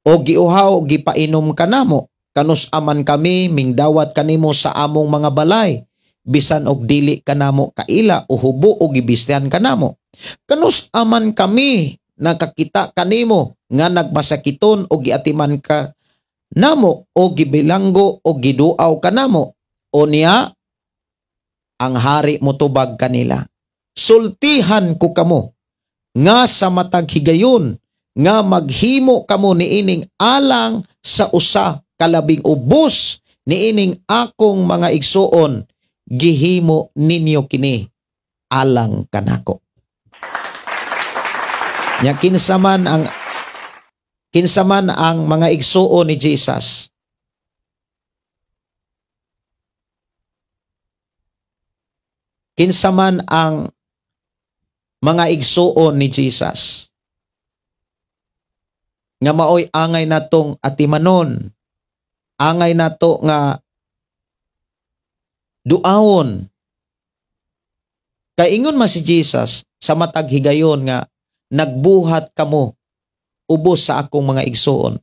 o giuhaw gipainom kanamo. Kanus aman kami mingdawat kanimo sa among mga balay, bisan og dili kanamo kaila o hubo o gibistihan kanamo. Kanus aman kami nakakita kanimo nga nagmasakiton o giatiman ka namo o gibilanggo o giduaw kanamo. O niya ang hari mutubag kanila, sultihan ko kamo nga sa matag higayon nga maghimo kamo niining alang sa usa kalabing ubos niining akong mga igsuon, gihimo ninyo kini alang kanako. Nya kinsa man ang mga igsuon ni Jesus? Kinsa man ang mga igsuon ni Jesus nga maoy angay natong atimanon, angay nato nga duawon? Kay ingon man si Jesus sa matag higayon nga nagbuhat kamo ubos sa akong mga igsuon.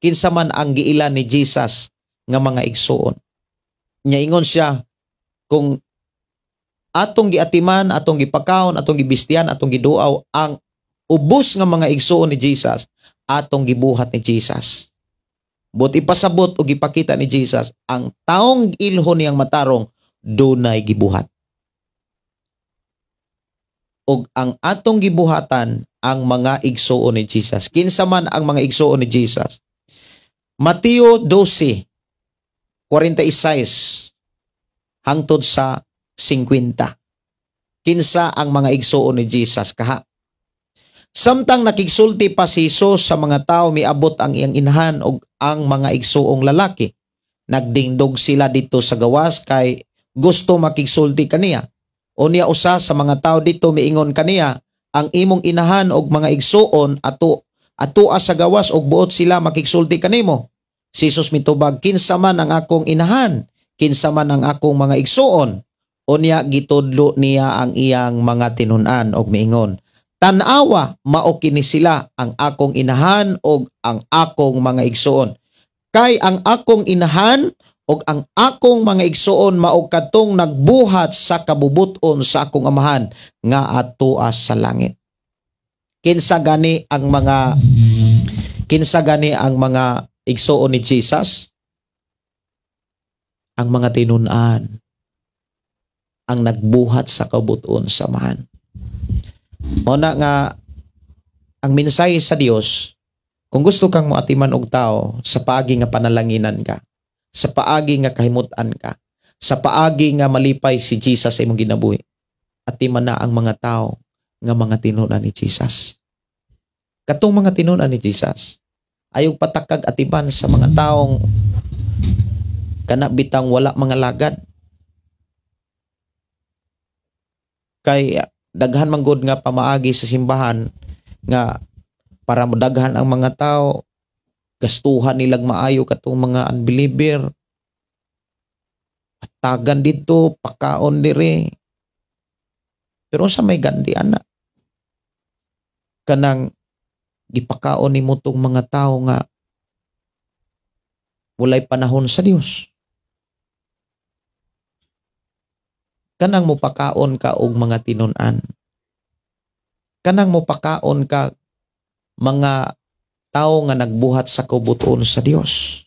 Kinsa man ang giila ni Jesus nga mga igsuon? Nya ingon siya, kung atong giatiman, atong gipakaon, atong gibistian, atong giduaw ang ubos nga mga igsuon ni Jesus, atong gibuhat ni Jesus. But ipasabot o gipakita ni Jesus, ang taong ilho niyang matarong dunay gibuhat. Og ang atong gibuhatan ang mga igsuon ni Jesus. Kinsa man ang mga igsuon ni Jesus? Mateo 12:46 hangtod sa 50. Kinsa ang mga igsuon ni Jesus kaha? Samtang nakigsulti pa si Jesus sa mga tao, miabot ang iyang inahan og ang mga igsuong lalaki. Nagdingdog sila dito sa gawas kay gusto makigsulti kaniya. Unya usa sa mga tao dito miingon kaniya, ang imong inahan og mga igsuon ato atoa sa gawas og buot sila makigsulti kanimo. Si Jesus mitubag, kinsa man ang akong inahan, kinsa man ang akong mga igsuon? Unya gitudlo niya ang iyang mga tinun-an og miingon, tan-awa, mao kini sila ang akong inahan og ang akong mga igsuon. Kay ang akong inahan og ang akong mga igsuon mao kadtong nagbuhat sa kabubuton sa akong amahan nga atoa sa langit. Kinsa gani ang mga igsuon ni Jesus? Ang mga tinun-an, ang nagbuhat sa kabubuton sa amahan. Mao na nga ang mensahe sa Dios, kung gusto kang moatiman og tao, sa paagi nga panalanginan ka, sa paagi nga kahimut-an ka, sa paagi nga malipay si Jesus sa imong ginabuhi, atiman na ang mga tao nga mga tinun-an ni Jesus. Katong mga tinun-an ni Jesus, ayaw patakag atiman sa mga taong kana bitang wala mga lagad. Kay Daghan man gud nga pamaagi sa simbahan nga para modaghan ang mga tao, gastuhan nilang maayo katong mga unbeliever. Tagan dito, pakaon dire. Pero sa may ganti ana, kanang gipakaon nimo tong mga tao nga walay panahon sa Dios. Kanang mopakaon ka og mga tinun-an. Kanang mopakaon ka mga tao nga nagbuhat sa kabutuon sa Dios.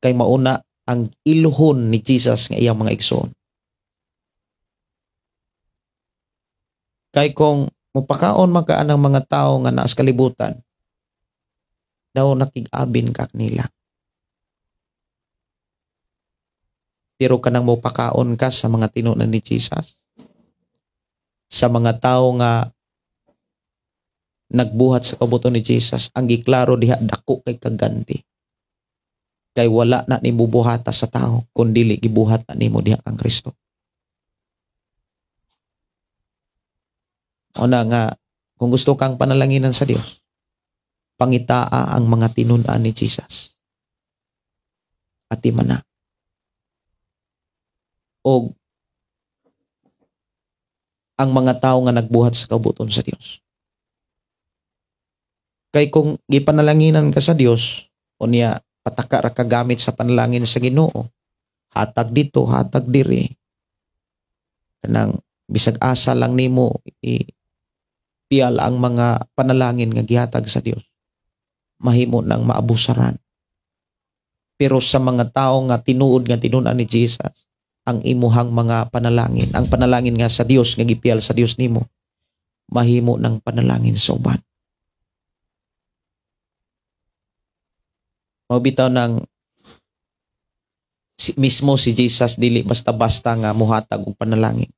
Kay mauna ang iluhon ni Jesus nga iyang mga igsoon. Kay kung mopakaon man ka anang mga tao nga naas kalibutan, daw nakig-abin ka nila. Pero kanang mopakaon ka sa mga tinunan ni Jesus, sa mga tao nga nagbuhat sa kabuto ni Jesus, ang giklaro diha dako kay kaganti. Kay wala na nimo buhata sa tao, kun dili gibuhat na nimo diha kang Kristo. Una nga, kung gusto kang panalanginan sa Dios, pangitaa ang mga tinun-an ni Jesus. Ati man na. O ang mga tao nga nagbuhat sa kabuton sa Dios. Kay kung gipanalanginan ka sa Dios, o niya pataka ra ka gamit sa panalangin sa Ginoo, hatag dito, hatag diri. Kanang bisag asa lang nimo ipiyal ang mga panalangin nga gihatag sa Dios, mahimo nang maabusaran. Pero sa mga tao nga tinuod nga tinun-an ni Jesus, ang imuhang mga panalangin, ang panalangin nga sa Dios nga gipiyal sa Dios nimo, mahimo nang panalangin sa uban. Mao bitaw nang mismo si Jesus dili basta-basta nga muhatag og panalangin.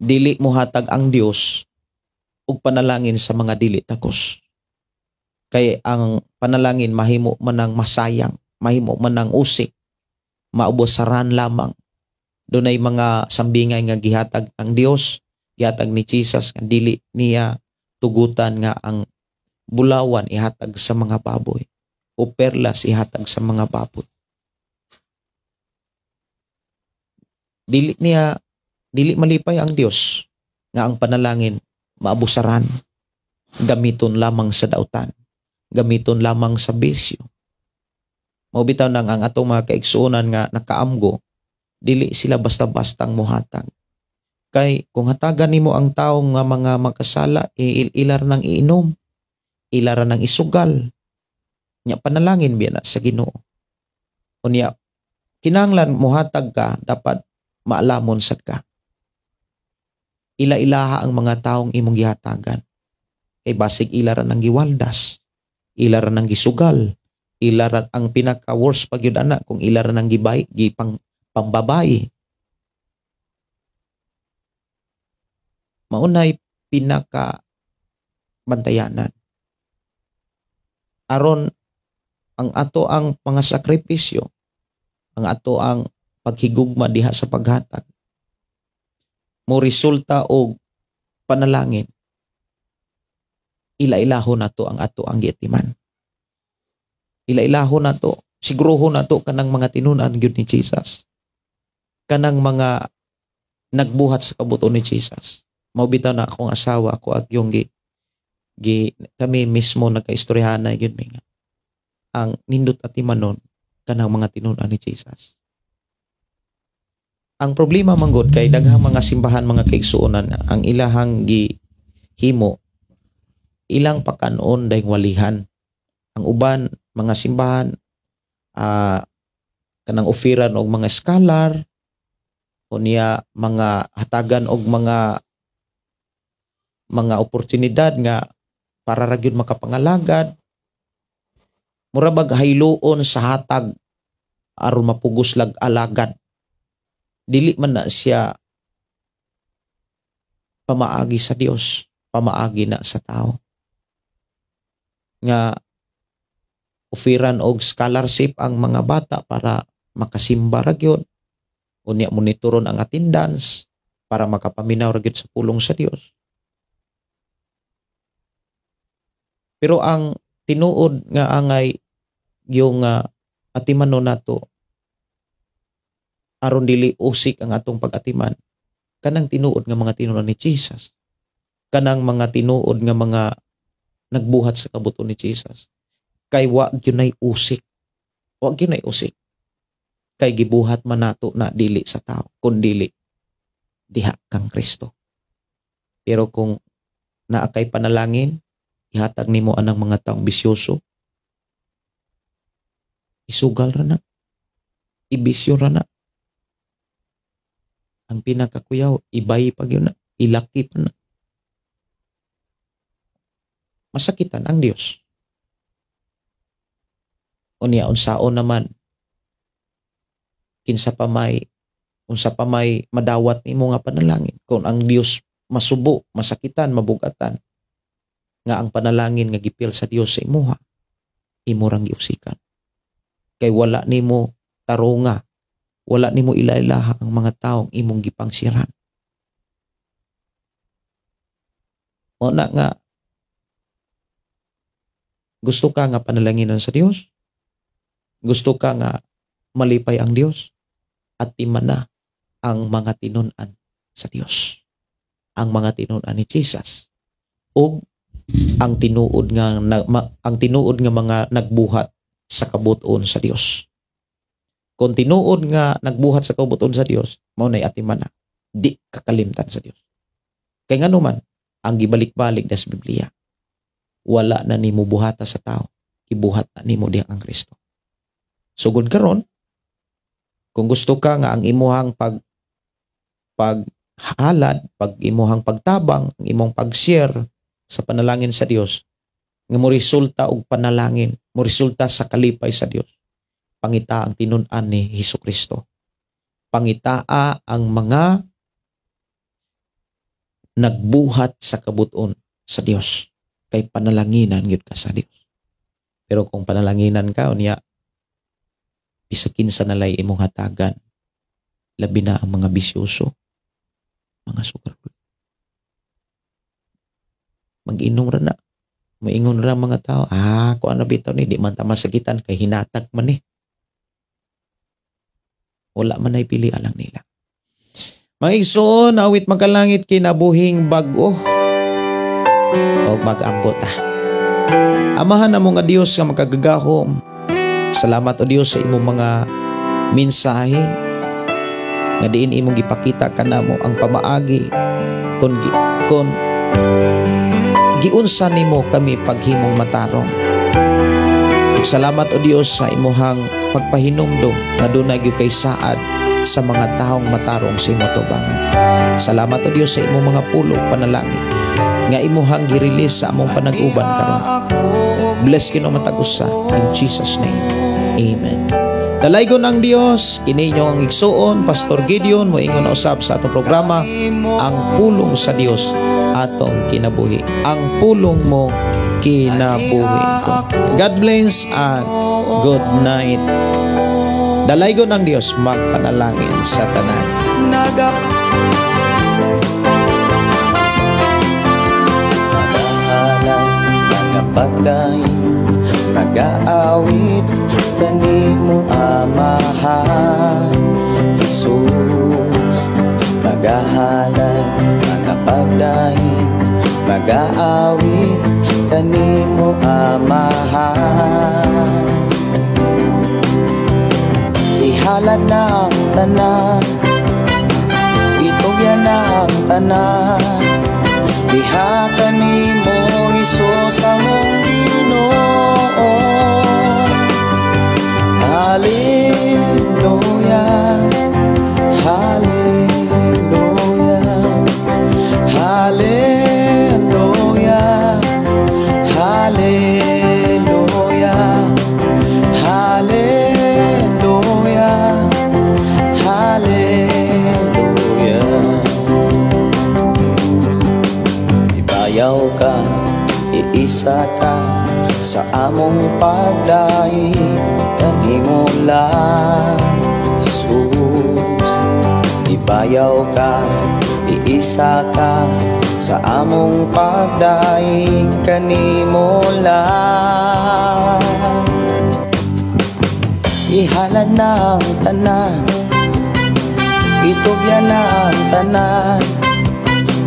Dili muhatag ang Dios og panalangin sa mga dili takos. Kay ang panalangin mahimo man ang masayang, mahimo man ang usik, maubosaran lamang. Dunay mga sambingay nga gihatag ang Dios, gihatag ni Jesus nga dili niya tugutan nga ang bulawan ihatag sa mga baboy o perlas ihatag sa mga baboy. Dili malipay ang Dios nga ang panalangin maabusaran, gamiton lamang sa dautan, gamiton lamang sa bisyo. Mao bitaw nang ang atong mga kaigsuonan nga nakaamgo, dili sila basta-bastang muhatag. Kay kung hatagan nimo ang tawo nga mga makasala, ilar nang iinom, ilara nang isugal. Nya panalangin biya na sa Ginoo. Unya kinahanglan muhatag ka, dapat maalamon sad ka. Ila-ilaha ang mga taong imong gihatagan. Kay basig ilara nang giwaldas, ilara nang gisugal, ilara ang pinaka worst pag yun ana kung ilara nang gibay, gipang pambabae. Maunay pinaka bantayanan. Aron ang ato ang mga sakripisyo, ang ato ang paghigugma diha sa paghatag, mo resulta og panalangin. Ila-ilahon nato ang ato ang giatiman. Ila-ilahon nato, sigurohon nato kanang mga tinun-an gyud ni Jesus. Kanang mga nagbuhat sa kabuto ni Jesus. Mao bitaw na akong asawa, ako ag yung gi kami mismo nagkaistoryahanay gyud mi nga ang nindot atimanon kanang mga tinun-an ni Jesus. Ang problema manggod kay daghang mga simbahan, mga kaigsuonan, ang ilahang gihimo ilang pakanon dayng walihan. Ang uban mga simbahan kanang oferan og mga scholar o niya mga hatagan og mga oportunidad nga para ra gyud makapangalagad. Mura bag hayloon sa hatag aron mapugos lag alagad. Dili man na siya pamaagi sa Dios, pamaagi na sa tao. Nga oferan og scholarship ang mga bata para makasimba ra gyud. Unya monitoron ang attendance para makapaminaw ra gyud sa pulong sa Dios. Pero ang tinuod nga angay yung atimanon nato aron dili usik ang atong pag-atiman, kanang tinuod nga mga tinuod ni Jesus, kanang mga tinuod nga mga nagbuhat sa kabuto ni Jesus, kay wa gyud nay usik, wa gyud nay usik, kay gibuhat man nato na dili sa tao kun dili diha kang Kristo. Pero kung naa kay panalangin, ihatag nimo anang mga taong bisyoso, isugal ra na, ibisyo ra na. Ang pinakakuyaw, ibay pa gyud na, ilaki pa na. Masakitan ang Dios. Unya unsaon naman, kinsa pa may, unsa pa may madawat nimo nga panalangin kung ang Dios masubo, masakitan, mabugatan, nga ang panalangin nga gipil sa Dios sa imuha, imo rang giusikan. Kay wala nimo taronga, wala nimo ilailaha ang mga taong imong gipangsiran. O na nga, gusto ka nga panalanginan sa Dios? Gusto ka nga malipay ang Dios? At timan na ang mga tinun-an sa Dios. Ang mga tinun-an ni Jesus. O ang tinuod nga ang tinuod nga mga nagbuhat sa kabuton sa Dios. Kung tinuod nga nagbuhat sa kabuton sa Dios, mao nay atiman na, di kakalimtan sa Dios. Kay ngano man ang gibalik-balik das Biblia, wala na nimo buhata sa tao, gibuhat na nimo diha ang Kristo. Sugod karon, kung gusto ka nga ang imuhang paghalad, pag imuhang pagtabang, ang imong pag-share sa panalangin sa Dios, nga mo resulta og panalangin, mo resulta sa kalipay sa Dios, pangita ang tinun-an ni Hesus Kristo. Pangitaa ang mga nagbuhat sa kabuton sa Dios, kay panalanginan gyud ka sa Dios. Pero kung panalanginan ka unya bisag kinsa nalay imong hatagan, labi na ang mga bisyoso, mga sugarol. Mag-inom ra na, maingon ra mga tao, kuan na bitaw ni, di man ta masakitan kay hinatag man ni. Wala man ay pili alang nila. Mga igsoon, awit magkalangit kinabuhing bag-o. Og mag-ambot ta. Amahan namo nga Dios nga makagagahom. Salamat o Dios sa imong mga mensahe nga diin imong gipakita kanamo ang pamaagi kon giunsa nimo kami paghimong matarong. Ug salamat o Dios sa imuhang pagpahinumdom nga dunay gyud kay saad sa mga taong matarong sa imong tubangan. Salamat o Dios sa imong mga pulong panalangin nga imuhang gi-release sa among panag-uban karon. Bless kino matag usa in Jesus name. Amen. Dalaygon ang Dios, kini inyo ang igsuon, Pastor Gideon, moingon na usab sa atong programa, Ang Pulong sa Dios atong kinabuhi. Ang pulong mo kinabuhi ko. God bless and good night. Dalaygon ang Dios, magpanalangin sa tanan. Nagapagdaing, nagaawit kanimo Amahan Jesus. Magahalad, magapagdaing, magaawit kanimo Amahan. Ihalad na ang tanan, itugyan na ang tanan, diha kanimo Hesus among Ginoo. Hallelujah, hallelujah, hallelujah, hallelujah, hallelujah, hallelujah. Ibayaw ka, iisa ka sa among pagdaig kanimo lang, Jesus. Musayaw ka, iisa ka sa among pagdaig kanimo lang. Ihalad na ang tanan, itugyan na ang tanan,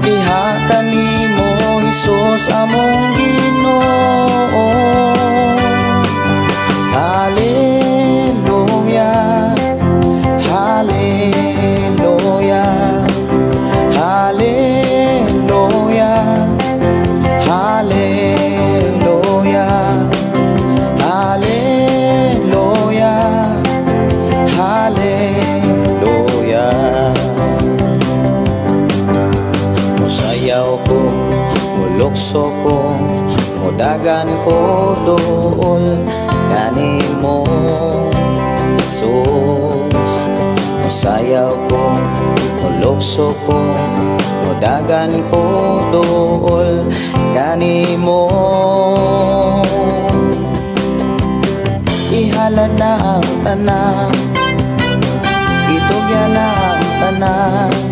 diha kanimo, Hesus among Ginoo. Hallelujah, Hallelujah, Hallelujah, Hallelujah, Hallelujah, Hallelujah. Musayaw ko, mulukso ko, mudagan ko duol kanimo, Jesus. Musayaw ko, mulukso ko, mudagan ko duol kanimo. Ihalad na ang tanan, itugyan na ang tanan.